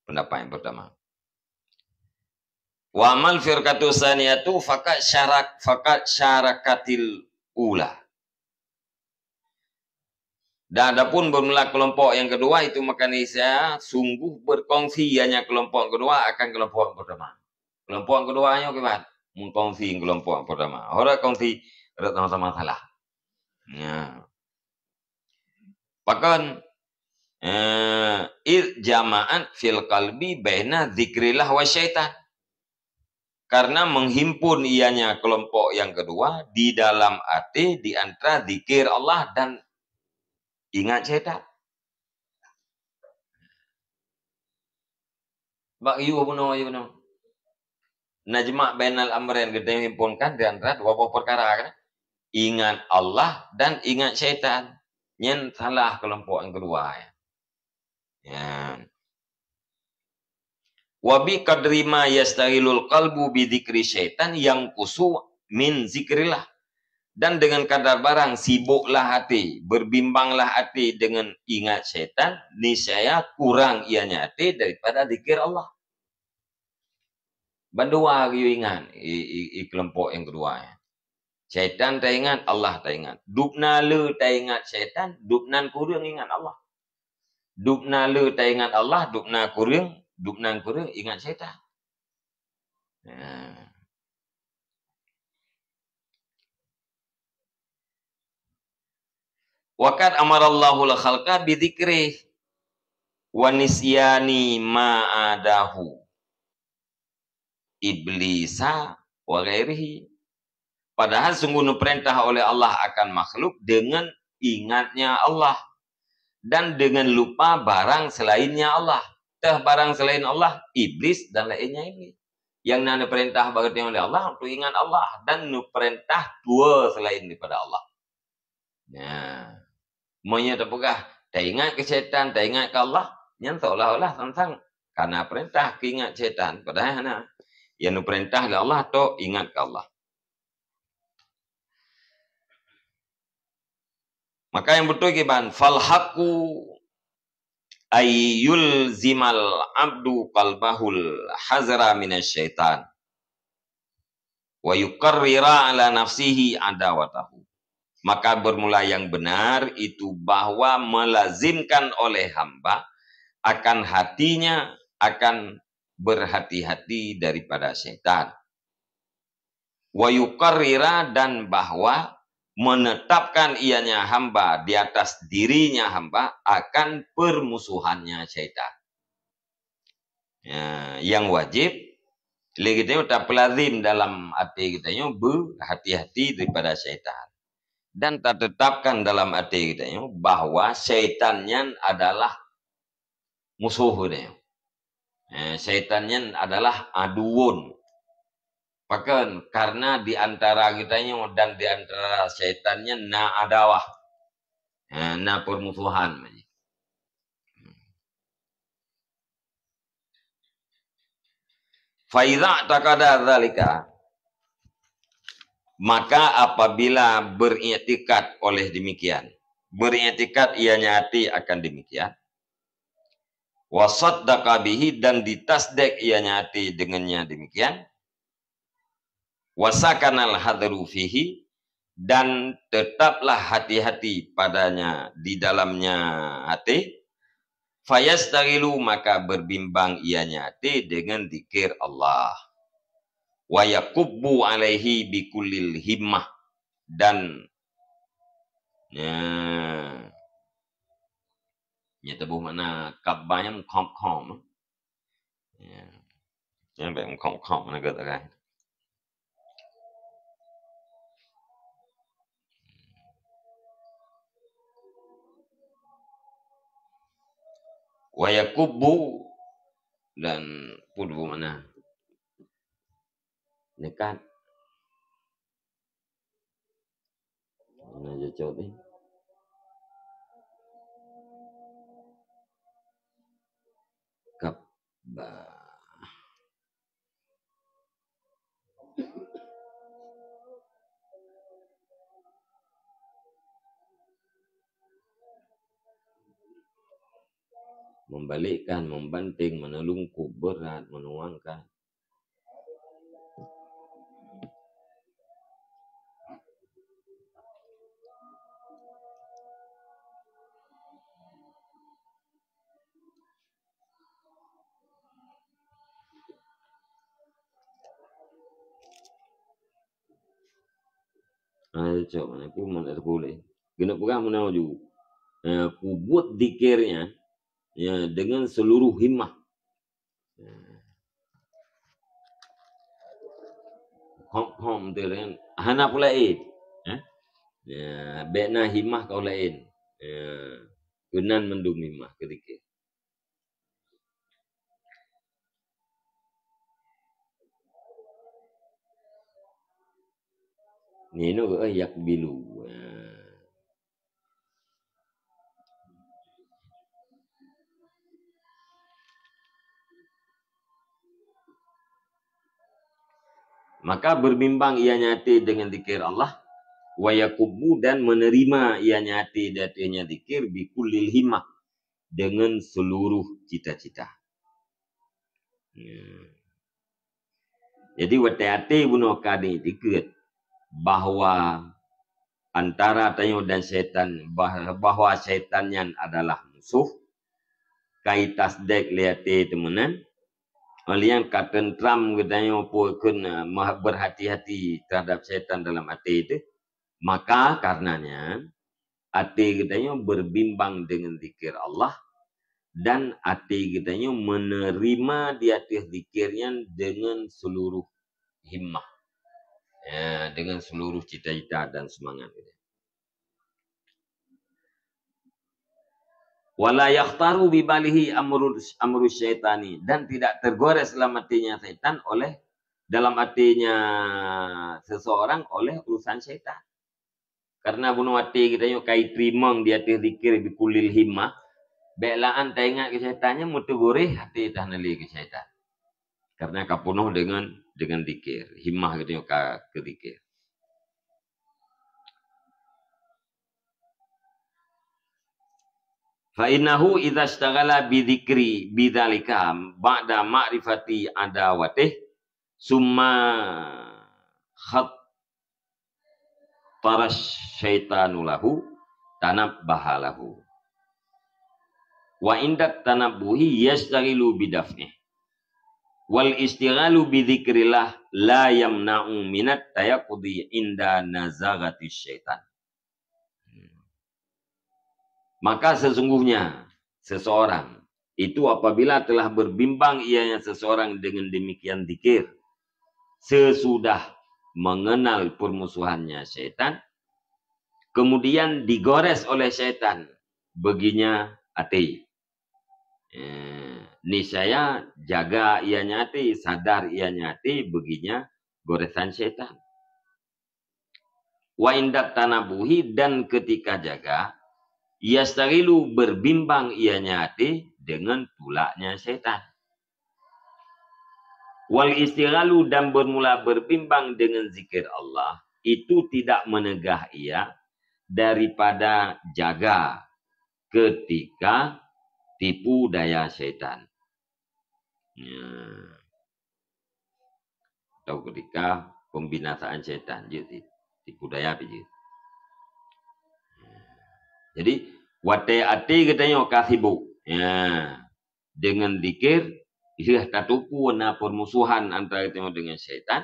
pendapat yang pertama. Wa amal firqatu saniyatu fakat syarak, fakat syarakatil ula. Dan adapun bermula kelompok yang kedua itu maka niscaya sungguh berkongsi ianya kelompok kedua akan kelompok yang pertama. Kelompok yang kedua nyoe kiban? Mengkongsi kelompok yang pertama. Orang kongsi, orang sama-sama salah. Ya. Pakon, eh, id jama'at fil qalbi baina zikrillah wa syaitan. karena menghimpun ianya kelompok yang kedua di dalam até di antara zikir Allah dan ingat syaitan. Bak yue bunoe, yue bunoe. Najma' bainal amrain, geutanyoe himpunkan di antara dua boh peukara, kan? Ingat Allah dan ingat syaitan. Nyan salah keulompok nyang keudua, ya. Nyan. Wa bi qadri ma yastaghilul qalbu bi dzikri syaitan yanqusu min zikrillah. Dan dengan kadar barang sibuklah hati, berbimbanglah hati dengan ingat syaitan, niscaya kurang ianya hati daripada zikir Allah. Bandua geuyue ingat, i, i, i keulompok nyang keudua nyan. Syaitan taingat, Allah taingat. Dubna le taingat syaitan, dubnan kureueng ingat Allah. Dubna le taingat Allah, dubna kureueng, dubnan kureueng ingat syaitan. Nah. Wa qad amarallahul khalqa bi dzikrih wa nisyani ma adahu iblisa wa ghairihi. Padahal sungguh neupeurintah oleh Allah akan makhluk dengan ingatnya Allah dan dengan lupa barang selainnya Allah. Teuh barang selain Allah, iblis dan lainnya iblis. Nyang na neupeurintah bak geutanyoe oleh Allah untuk ingat Allah dan neupeurintah dua selain daripada Allah. Nah, meunyoe tapeugah, taingat keu syaitan, taingat keu Allah, nyan seolah-olah sang-sang kana peurintah keu ingat syaitan, padahai hana. Nyang neupeurintah lé Allah tok ingat keu Allah. Maka nyang beutôi kiban, fal haqqu ay yulzimal abdu qalbahul hazra minasy syaitan wa yuqarrira ala nafsihi adawatahu. Maka bermula yang benar itu bahwa melazimkan oleh hamba akan hatinya akan berhati-hati daripada syaitan. Wa yuqarrira, dan bahwa menetapkan ianya hamba di atas dirinya hamba akan permusuhannya syaitan. Ya, nyang wajib lé geutanyoe tapeulazim dalam até geutanyoe beuhati-hati daripada syaitan. Dan tatetapkan dalam até geutanyoe bahwa syaitan nyan adalah musoh geutanyoe. Eh, syaitan nyan adalah aduwun. Pakon? Karena di antara geutanyoe dan di antara syaitan nyan na adawah. Eh, na permusuhan. Fa iza taqada dzalika, maka apabila beriktikad oleh demikian, beriktikad ianya hati akan demikian, wa saddaqa bihi, dan ditasdek ianya hati dengannya demikian, wa sakanal hadru fihi, dan tetaplah hati-hati padanya di dalamnya hati, fayastaghilu, maka berbimbang ianya hati dengan zikir Allah, wa yakubbu alaihi bikullil himmah, dan, ya, nya teuboh makna kabba nyan khom-khom. Ya. Nyan bèk meukhom-khom na geuh tagai. Wa yakubbu, dan peue teuboh makna? Neukat. Mana cocok ni? Kap. Bah. Membalikkan, membanting, meneulungkup, berat, menuangkan. Ah, cok, mana pun mana boleh. Kena pegang mana ju. Eh, kubuat zikirnya, ya, dengan seluruh himmah. Ya. Hom-hom tu kan. Hana pula laén. Eh? Ya, bèk na himmah keu laén. Ya. Keunan mandum himmah keu zikir. Ni nu, eh, yakbilu. Ya. Maka berbimbang ianya até dengan zikir Allah, wa yakubbu, dan menerima ianya até di ateueh nyan zikir, bi kullil himmah, dengan seluruh cita-cita. Ya. Jadi watèe até bunoe ka dikeue bahwa antara tanyoe dan syaitan, bah-, bahwa syaitan nyan adalah musoh, ka itasdek lé até teumeunan, óh lheueh nyan ka teuntram geutanyoe peue kheun, eh, mah-, berhati-hati terhadap syaitan dalam até teuh, maka karena nyan até geutanyoe berbimbang dengan zikir Allah, dan até geutanyoe menerima di ateueh zikir nyan dengan seluruh himmah. Ya, dengan seluruh cita-cita dan semangat. Wala yakhtaru bi balihi amru, amru syaitani, dan tidak tergores dalam hatinya syaitan oleh, dalam hatinya seseorang oleh urusan syaitan. Karena bunoe até geutanyoe ka iteurimong di ateueh zikir bi kullil himmah, bèk laan taingat keu syaitan nyan, meuteugurèh até teuh hana lé keu syaitan. Karena ka peunoh dengan, dengan zikir, himmah geutanyoe ka keu zikir. Fa innahu idza ishtaghala bi dzikri bidzalika ba'da ma'rifati adawatih, summa khat tarash syaitanu lahu, tanabbaha lahu. Wa indat tanabbuhi yashtaghilu bidaf'ih. Wal istighalu bidzikrillah la yamna'u minat tayaqudi inda nazaghatis syaitan. Maka sesungguhnya seseorang itu apabila telah berbimbang ianya seseorang dengan demikian zikir, sesudah mengenal permusuhannya syaitan, kemudian digores oleh syaitan, beginya até. Eh, niscaya jaga ianya até, sadar ianya até, beginya goresan syaitan. Wa indat tanabuhi, dan ketika jaga, yastaghilu, berbimbang ianya até dengan tulaknya syaitan. Wal istighalu, dan bermula berbimbang dengan zikir Allah, itu tidak menegah ia daripada jaga ketika tipu daya syaitan. Ya. Atau ketika pembinasaan syaitan, jeuet sih. Tipu daya pih jeuet. Jadi, watèe até geutanyoe ka sibuk, ya, dengan zikir, lheueh tateupeue na permusuhan antara geutanyoe dengan syaitan.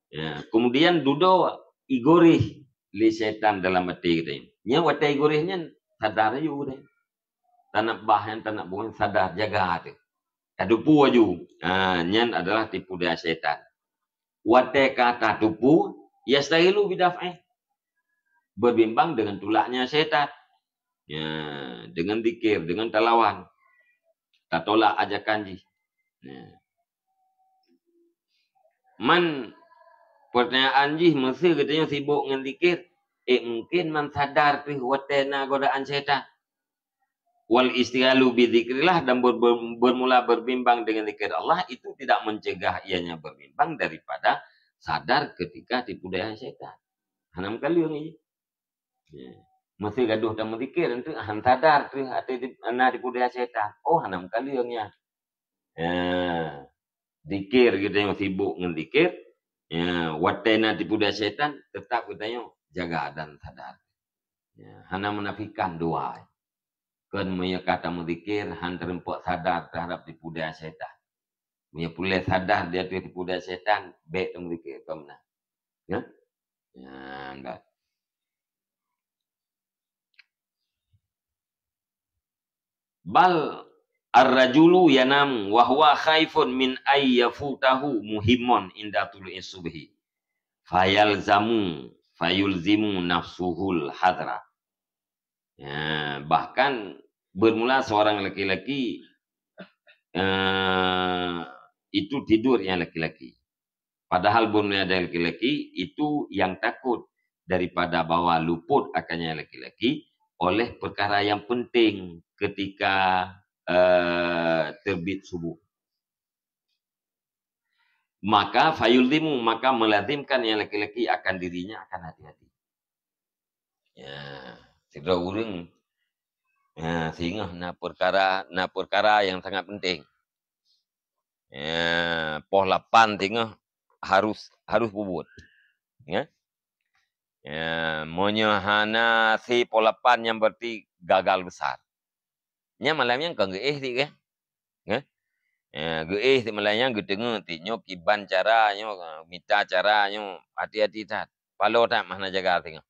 Ya, kemudian dudoe igoreh lé syaitan dalam até geutanyoe. Nyan watèe igoreh nyan sadar laju deh. Tanabbah nyan, tanabbah nyan sadar, jaga teuh. Tateupeue laju. Ha, nyan adalah tipu daya syaitan. Watèe ka tateupeue, yastaghilu bidaf'ih. Berbimbang dengan tulaknya syaitan. Ya, dengan zikir, dengan talawan. Tatolak ajakan jih. Ya. Man, pertanyaan jih, meusé geutanyoe sibuk ngon zikir, eh, mungkin man sadar pih watèe na godaan syaitan. Wal istighalu bi dzikrillah, dan ber-, ber-, bermula berbimbang dengan zikir Allah, itu tidak mencegah ianya berbimbang daripada sadar ketika tipu daya syaitan. Hana meukaleueng jih. Ya. Meusé gadôh tameuzikir, enteuk han sadar teuh até di-, na tipu daya syaitan. Oh, hana meukaleueng nyan. Ya. Zikir geutanyoe sibuk ngon zikir. Ya, watèe na tipu daya syaitan, tetap geutanyoe jaga dan sadar. Ya, hana menafikan dua. Kon meunyoe ka tameuzikir, han teurumpok sadar terhadap tipu daya syaitan. Meunyoe puléh sadar di ateueh tipu daya syaitan, bèk tameuzikir, kon meunan. Ya? Ya, enggak. Bal ar-rajulu yanamu wa huwa khaifun min ay yafutahu muhimmun inda tulu'is subhi. Fayalzamu, fayulzimu nafsuhul hadra. Ya, bahkan bermula seorang laki-laki, eh, itu tidur yang laki-laki. Padahal bermula dari laki-laki itu yang takut daripada bahwa luput akannya laki-laki oleh perkara yang penting ketika, eh, terbit subuh. Maka fayulzimu, maka melazimkan yang laki-laki akan dirinya akan hati-hati. Ya, sidroe ureueng, ya, singoh na perkara, na perkara yang sangat penting. Ya, poh lapan singoh harus, harus peubuet. Ya. Ya, meunyoe hana si poh lapan nyan berarti gagal besar. Nyan malam nyan kon geuéh sit, kan? Nggih. Eh, geuéh sit malam nyan geuteungeut sit nyoe kiban cara nyoe, mita cara nyoe, hati-hati that. Paloe that meuhana jaga singoh.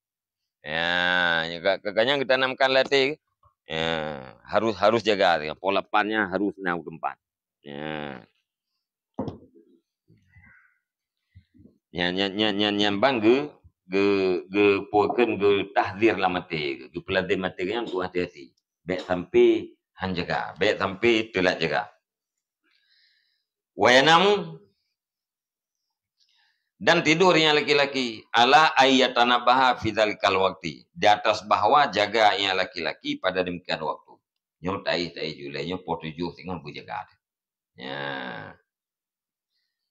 Ya, ka, ka, ka nyan geutanamkan lam até. Ya, harus, harus jaga singoh. Poh lapan nyan harus na u teumpat. Ya. Nyan, nyan, nyan, nyan, nyan ban geu, geu, geupeukheun geutahzir lam até, geupeulazem até nyan untuk hati-hati. Bèk sampai han jaga, bèk sampai teulat jaga. Wa yanamu, dan tidur yang laki-laki, ala ayyatanabaha fi dzalikal waqti, di atas bahwa jaga yang laki-laki pada demikian waktu. Nyoe taéh, taéh julai, nyoe poh tujoh singoh beujaga. Ya.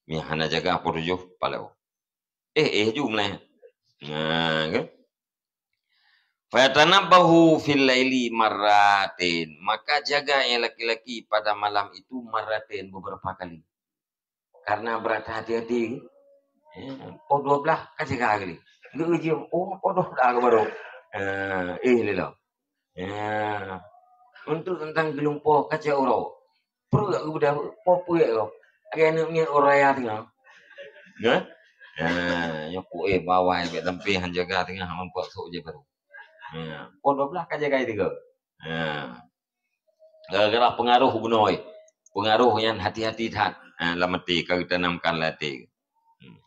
Meuhana jaga poh tujoh paloe. Eh, eh, ju mulai. Nah, kan? Fayatanabbahu fil laili marratain. Maka jaga yang laki-laki pada malam itu marratain, beberapa kali. Karena berat hati-hati. Ya, poh dua belas ka jaga kali. Geuuji, oh, poh dua belas ka baru. Eh, eh, lilo. Ya. Untuk tentang geulumpoe kacau uroe. Peureuek geubeudôh, po peue kok. Lagèe aneuk miet uroe raya teungoh. Ya? Ya, nyoe kueh bawai bèk sampai han jaga teungoh, han peuet sok je baru. Ya. Poh dua belas ka jaga tiga. Ya. Gara-gara pengaruh bunoe. Pengaruh nyan hati-hati that. Ha, lam até ka geutanamkan lam até. Hmm.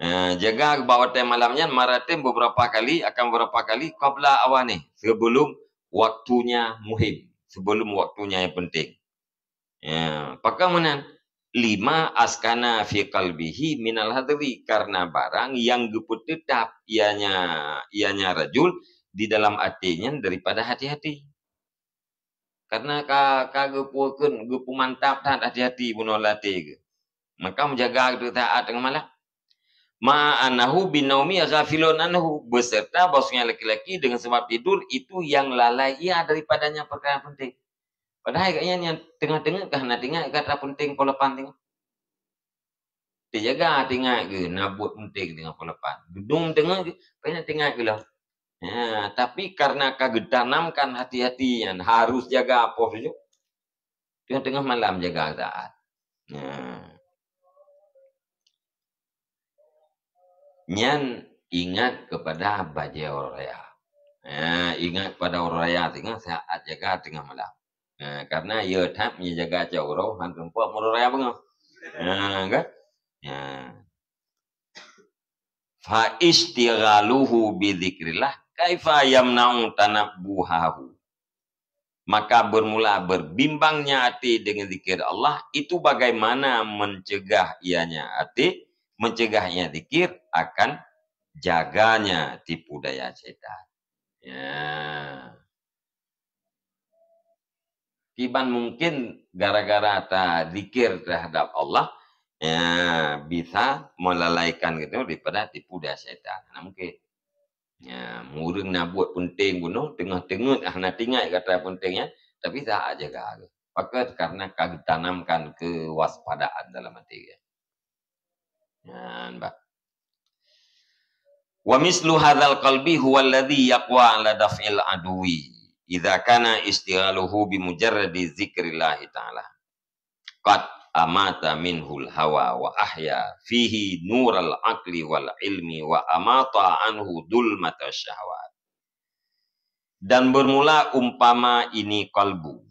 Eh, jaga bak watèe malam nyan maratin beberapa kali, akan beberapa kali qabla awani, sebelum waktunya muhim, sebelum waktunya yang penting. Ya, pakon meunan? Lima askana fi qalbihi minal hadri, karena barang yang geupeuteutap ianya, ianya rajul di dalam até nyan daripada hati-hati. Karena ka, ka geupeukeun, geupeumantap that hati-hati bunoe lam até geuh. Maka meujaga geuh taát teungoh malam. Ma annahu binaumi ghafilun anhu, beserta bahwasanya laki-laki dengan sebab tidur itu yang lalai ia daripadanya perkara yang penting. Padahai gobnyan nyang teungoh-teungoh ka hana teuingat kata penting poh lapan teungoh. Teujaga teuingat geuh na buet penting teungoh poh lapan. Geudong teungoh geuh, payah teuingat geuh lom. Ya, tapi karena ka geutanamkan hati-hati nyan harus jaga poh tujoh. Teungoh-teungoh malam jaga taát. Ya. Nyan ingat kepada bajèe uroe raya. Ha, ingat kepada uroe raya teungoh saat jaga teungoh malam. Ha, karena ya that meunyo jaga cit uroe, han seumpok uroe raya beungoh. Ha, kan? Ha. Fa istighaluhu bi dzikrillah kaifa yamna'u tanabbuhahu. Maka bermula berbimbangnya hati dengan zikir Allah, itu bagaimana mencegah ianya hati, mencegah ia zikir akan jaganya tipu daya syaitan. Ya. Kiban mungkin gara-gara tazikir terhadap Allah, ya, bisa melalaikan kita daripada tipu daya syaitan. Nah, mungkin. Ya, ureueng na buet penting bunoe, teungoh-teungoh hana teuingat kata penting nyan, tapi taát jaga. Pakon? Karena ka geutanamkan kewaspadaan dalam até geuh. Nyan, bah. Wa mislu hadzal qalbi huwa alladzi yaqwa ala daf'il aduwi idza kana istighaluhu bi mujarradi dzikrillahi ta'ala. Qad amata minhul hawa wa ahya fihi nural aqli wal ilmi wa amata anhu dzulmatasy syahwat. Dan bermula umpama ini kalbu.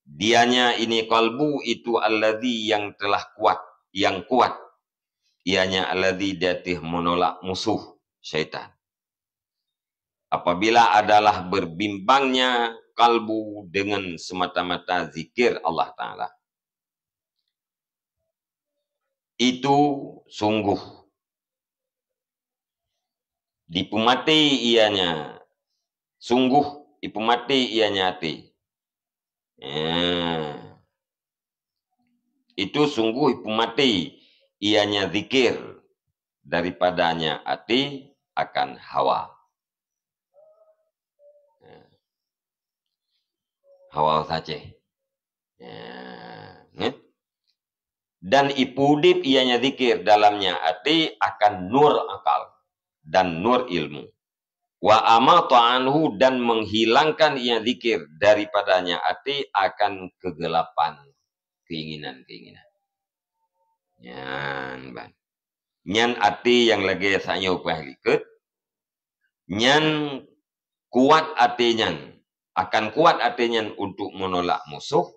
Dianya ini kalbu itu alladzi yang telah kuat, yang kuat. ianya alladzi di ateueh menolak musuh syaitan. Apabila adalah berbimbangnya kalbu dengan semata-mata zikir Allah Ta'ala, itu sungguh dipeumaté ianya, sungguh dipeumaté ianya até. Ya. Itu sungguh dipeumaté ianya zikir daripadanya até akan hawa. Ya. Hawa saja. Ya, kan? Dan ipudip ianya zikir dalamnya até akan nur akal dan nur ilmu. Wa amata anhu, dan menghilangkan ianya zikir daripadanya até akan kegelapan keinginan-keinginan. Nyan ban. Nyan até nyang lagée sanyoe peuhah likot, nyan kuat até nyan, akan kuat até nyan untuk menolak musuh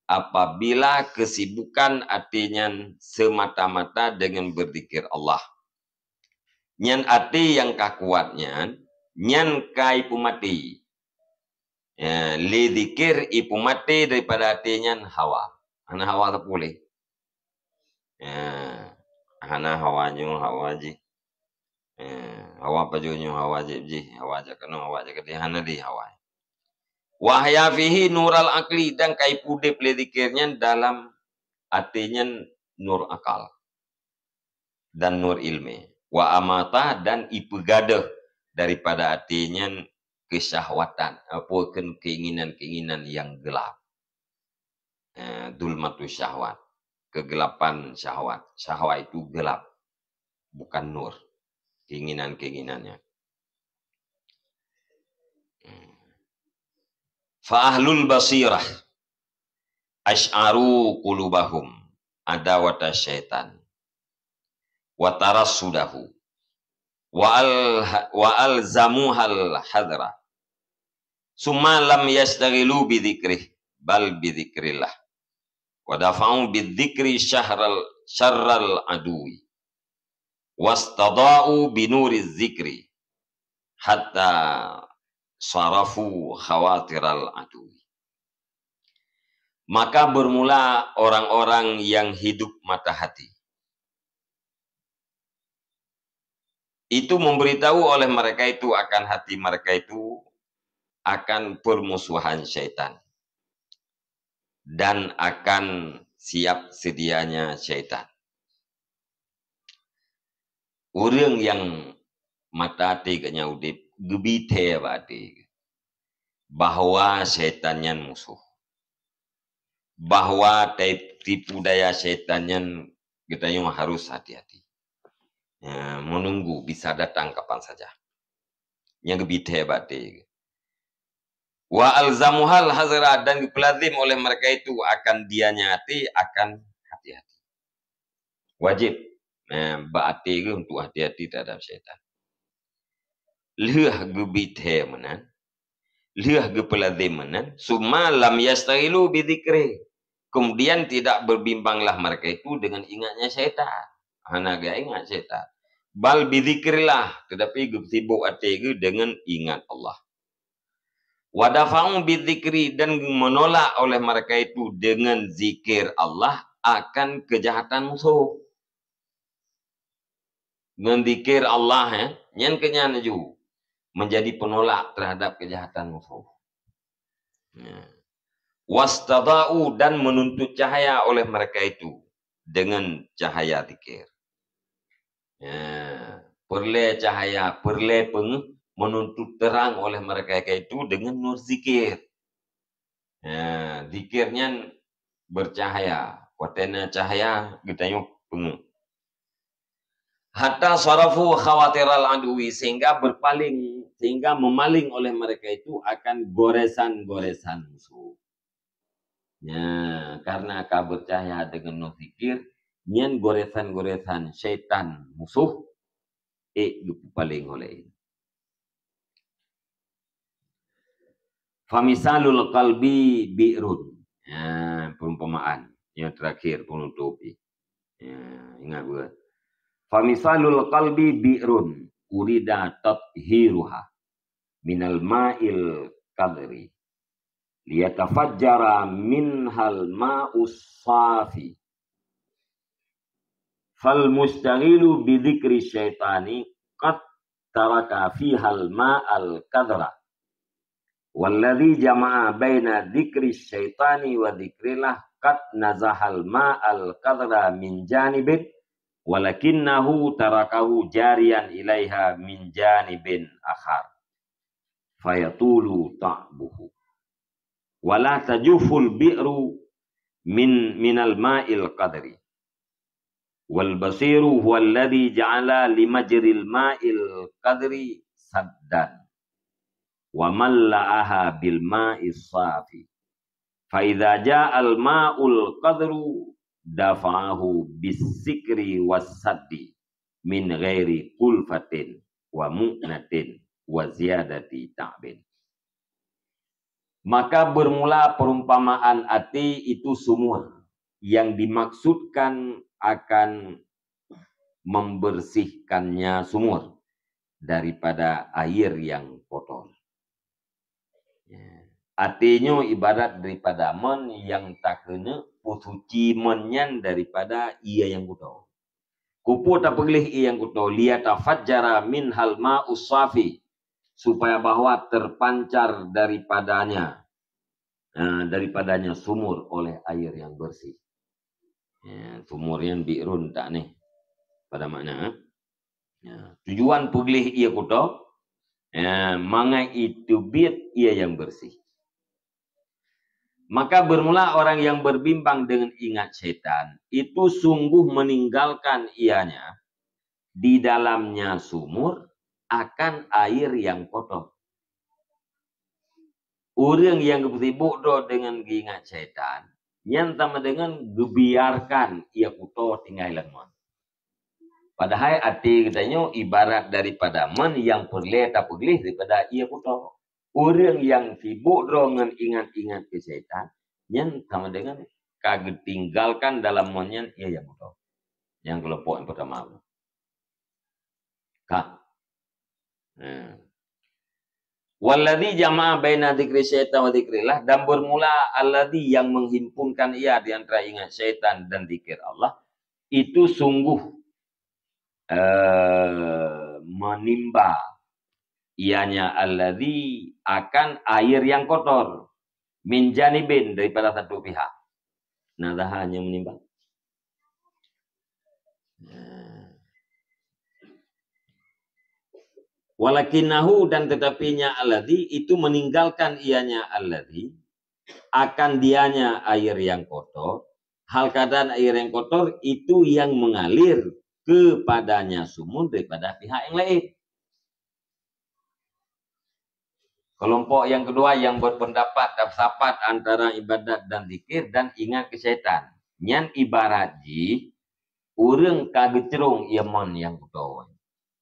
apabila kesibukan até nyan semata-mata dengan berzikir Allah. Nyan até nyang ka kuat nyan, nyan ka ipeumaté. Ya, lé zikir ipeumaté daripada até nyan hawa. Hana hawa sapeue lé. Ya, hana hawa nyoe hawa jih. Ya, hawa pajoh nyoe hawa jih, jih, hawa jak keunoe, hawa jak keudeh, hana lé hawa. Wa ahya fihi nural aqli, dan ka ipudeb lé zikir nyan dalam até nyan nur akal dan nur ilmi. Wa amata, dan ipeugadôh daripada até nyan keusyahwatan, apa, keu-, keinginan-keinginan nyang gelap. Eh, zulmatu syahwat, kegelapan syahwat. Syahwat itu gelap, bukan nur. Keinginan-keinginannya. Hmm. Fa ahlul basirah asy'aru qulubahum adawata syaitan wa tarassudahu wa al-, wa alzamuhal hadra. Summa lam yashtaghilu bi dzikrih, bal bi dzikrillah. Wa dafa'u bi dzikri syahral, syarral aduwi. Wastada'u bi nuri dzikri. Hatta sarafu khawatiral aduwi. Maka bermula orang-orang yang hidup mata hati. Itu memberitahu oleh mereka itu akan hati mereka itu akan permusuhan syaitan dan akan siap sedianya syaitan. Ureuëng nyang mata até geuh nyan udeb, geubi thée bak até geuh bahwa syaitan nyan musoh. Bahwa tai-, tipu daya syaitan nyan geutanyoe harus hati-hati. Ya, menunggu bisa datang kapan saja. Nyang geubi thée bak até geuh. Wa alzamuhal hazra, dan geupeulazim oleh mereka itu akan dianya até akan hati-hati. Wajib, eh, bak até geuh untuk hati-hati terhadap syaitan. Lheueh geubi thée meunan, lheueh geupeulazim meunan, summa lam yashtaghilu bi dzikri. Kemudian tidak berbimbanglah mereka itu dengan ingatnya syaitan. Hana geuingat syaitan. Bal bi dzikrillah, tetapi geusibok até geuh dengan ingat Allah. Wa dafa'u bi dzikri, dan menolak oleh mereka itu dengan zikir Allah akan kejahatan musuh. Ngon zikir Allah, eh, nyan keuh nyan laju menjadi penolak terhadap kejahatan musuh. Ya. Wastada'u, dan menuntut cahaya oleh mereka itu dengan cahaya zikir. Ya, peureulée cahaya, peureulée peungeuh, menuntut terang oleh mereka itu dengan nur zikir. Ya, zikir nyan bercahaya. Watée na cahaya, geutanyoe peungeuh. Hatta sarafu khawatiral aduwi, sehingga berpaling, sehingga memaling oleh mereka itu akan goresan-goresan musuh. Ya, karena ka bercahaya dengan nur zikir, nyan goresan-goresan syaitan musuh, ék geupeupaléng oleh. Famisalul qalbi bi'run. Ya, perumpamaan yang terakhir penutup. Ya, ingat buat. Famisalul qalbi bi'run urida tathiruha minal ma'il qadri liyatafajjara minhal ma'us safi. Fal mustaghilu bi dzikri syaitani qad taraka fihal ma'al qadra. Walladzi jama'a baina dzikri syaitani wa dzikrillah qad nazahal ma'al qadra min janibin, walakinnahu tarakahu jariyan ilaiha min janibin akhar. Fayatulu ta'buhu. Wala tajuful bi'ru min, minal ma'il qadri. Wal basiru huwalladzi ja'ala limajril ma'il qadri saddan wa malla'aha bil ma'is safi. Fa idza ja'al ma'ul qadru dafa'ahu bis sikri was saddi min ghairi kulfatin wa mu'natin wa ziyadati ta'bin. Maka bermula perumpamaan até itu sumur yang dimaksudkan akan membersihkannya sumur daripada air yang kotor. Ya. Até nyoe ibarat daripada mon yang takeuneuk peusuci mon nyan daripada ie nyang kotor. Kupeue tapeugleh ie nyang kotor, liyatafajjara minhal ma'us safi, supaya bahwa terpancar daripadanya, eh, daripadanya sumur oleh air yang bersih. Ya, sumur nyan bi'run tak nih. Pada makna, eh? Ya, tujuan peugleh ie kotor, ya, mangat iteubiet ie nyang bersih. Maka bermula orang yang berbimbang dengan ingat syaitan, itu sungguh meninggalkan ianya di dalamnya sumur akan air yang kotor. Ureuëng nyang geusibuk droe deungon geuingat syaitan, nyan sama deungon geubiarkan ie kuto tinggai lam mon. Padahai até geutanyoe ibarat daripada mon nyang peureulée tapeugleh daripada ie kuto. Ureuëng nyang sibuk droe ngon ingat-ingat keu syaitan, nyan sama deungon ka geutinggalkan dalam mon nyan ie nyang kuto. Nyang keulompok nyang peurtama. Ka. Nah. Walladzi jama'a baina dzikri syaitan wa dzikrillah, dan bermula alladzi yang menghimpunkan ia di antara ingat syaitan dan zikir Allah, itu sungguh, eh, menimba ianya alladzi akan air yang kotor, min janibin, daripada satu pihak. Nah, dah hanya menimba. Walakinnahu, dan tetapinya alladzi, itu meninggalkan ianya alladzi, akan dianya air yang kotor, hal keadaan air yang kotor itu yang mengalir kepadanya sumur daripada pihak yang lain. Kelompok yang kedua yang berpendapat dan sepakat antara ibadat dan zikir dan ingat keu syaitan. Nyan ibarat jih ureuëng ka geucrông ie mon nyang kuto.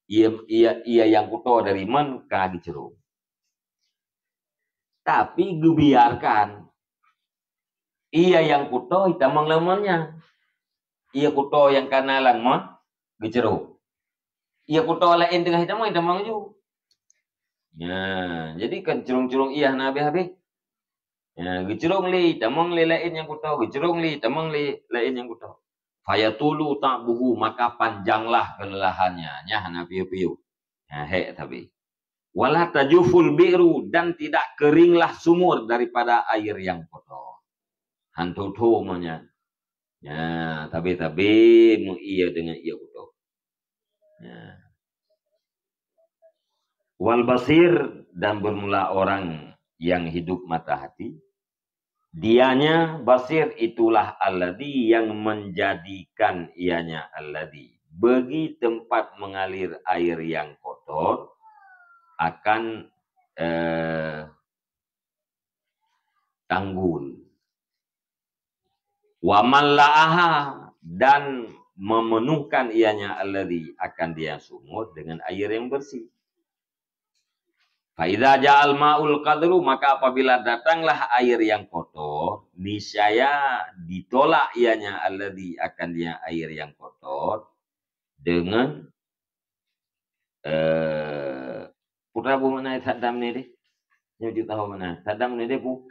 Ie, ie, ie nyang kuto dari mon ka geucrông. Tapi geubiarkan ie nyang kuto itamong lam mon nyan. Ie kuto nyang kana lam mon geucrông. Ie kuto laén teungoh itamong, itamong ju. Nah, jadi kan crông-crông ie hana habéh-habéh. Nah, geucrông lé, itamong lé laén nyang kuto, geucrông lé, itamong lé laén nyang kuto. Fayatulu ta'buhu, maka panjanglah kelelahannya. Nyan hana piôh-piôh. Nah, hék sabe. Wala tajuful bi'ru, dan tidak keringlah sumur daripada air yang kotor. Han tho-tho mon nyan. Nya, tabe-tabe meu ie deungon ie kuto. Nya. Wal basir, dan bermula orang yang hidup mata hati. Dianya basir itulah alladzi yang menjadikan ianya alladzi bagi tempat mengalir air yang kotor akan, eh, tanggul. Wa malla'aha, dan memenuhkan ianya alladzi akan dia sumur dengan air yang bersih. Fa idza ja'al ma'ul qadru, maka apabila datanglah air yang kotor, niscaya ditolak ianya alladzi akan dia air yang kotor, deungon, eh, peue tabu makna Saddam ni deh? Nyoe jeuet tahu makna Saddam ni deh, peue?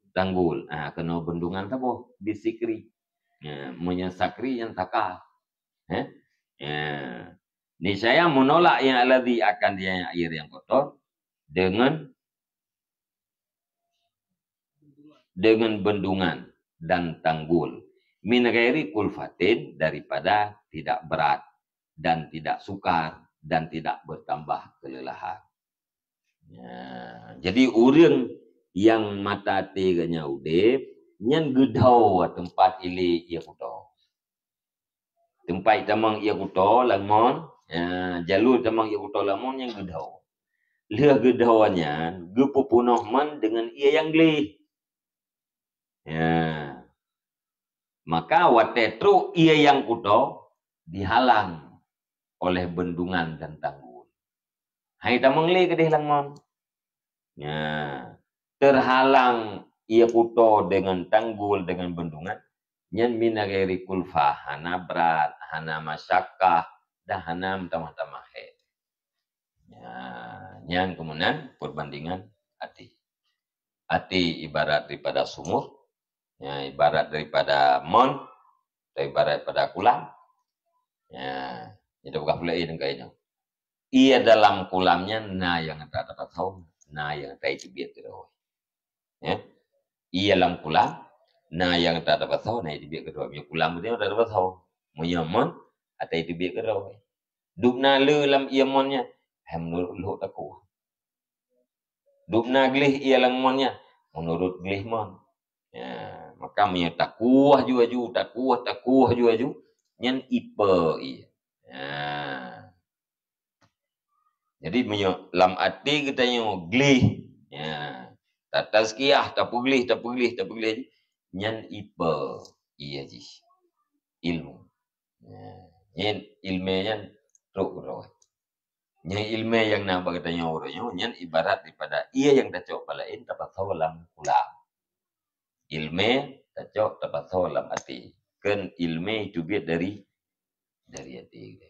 Tanggul. Ah, keunoe bendungan saboh, bisikri. Ya, meunyoe sakri nyang taka. Eh? Ya. Niscaya menolak yang alladzi akan dia yang air yang kotor dengan dengan bendungan dan tanggul. Min ghairi kulfatin, daripada tidak berat dan tidak sukar dan tidak bertambah kelelahan. Ya, jadi ureuëng nyang mata até geuh nyan udeb, nyan geudhoe teumpat ilée ié kuto. Teumpat tamong ié kuto lam mon, ya, jalur tamong ié kuto lam mon nyan geudhoe. Lheueh geudhoe nyan geupeupunoh mon deungon ié nyang gleh. Ya. Maka watée trok ié nyang kuto dihalang oleh bendungan dan tanggul. Hai tamong lé keudeh lam mon. Ya. Terhalang ié kuto deungon tanggul, deungon bendungan, nyan min ghairi kulfah, hana brat, hana masyakkah, dan hana meutamah-tamah hék. Ya, nyan keumudian perbandingan até. Até ibarat daripada sumur, ya, ibarat daripada mon, atau ibarat daripada kulam. Ya, jadi bukan pula ini kainyo. Ié dalam kulam nyan na nyang ata tapasoe, na nyang ata teubiet keudroe. Ya. Ié lam kulam, na nyang ata tapasoe, na teubiet keudroe. Meunyoe kulam beutôi ata tapasoe. Meunyoe mon, ata teubiet keudroe. Dubna le lam ié mon nyan, hai meunurot lhok takuah. Dubna gleh ié lam mon nyan, meunurot gleh mon. Ya, maka meunyoe takuah ju aju, takuah, takuah ju aju, nyan ipe ié. Ya. Jadi meunyoe lam até geutanyoe gleh, ya, tatazkiyah, tapeugleh, tapeugleh, tapeugleh, nyan ipe ié jih. Ilmu. Ya. Nyan ilmu nyan trok keudroe. Nyan ilmu nyang na bak geutanyoe uroe nyoe, nyan ibarat daripada ié nyang tacok bak laén tapasoe lam kulam. Ilmu tacok tapasoe lam até. Kan ilmu teubiet dari, dari até.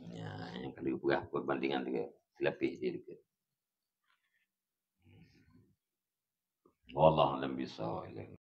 Ya, nyang ka lheueh peugah perbandingan lagée silapeh jih dikeue. Wallahu a'lam bissawab.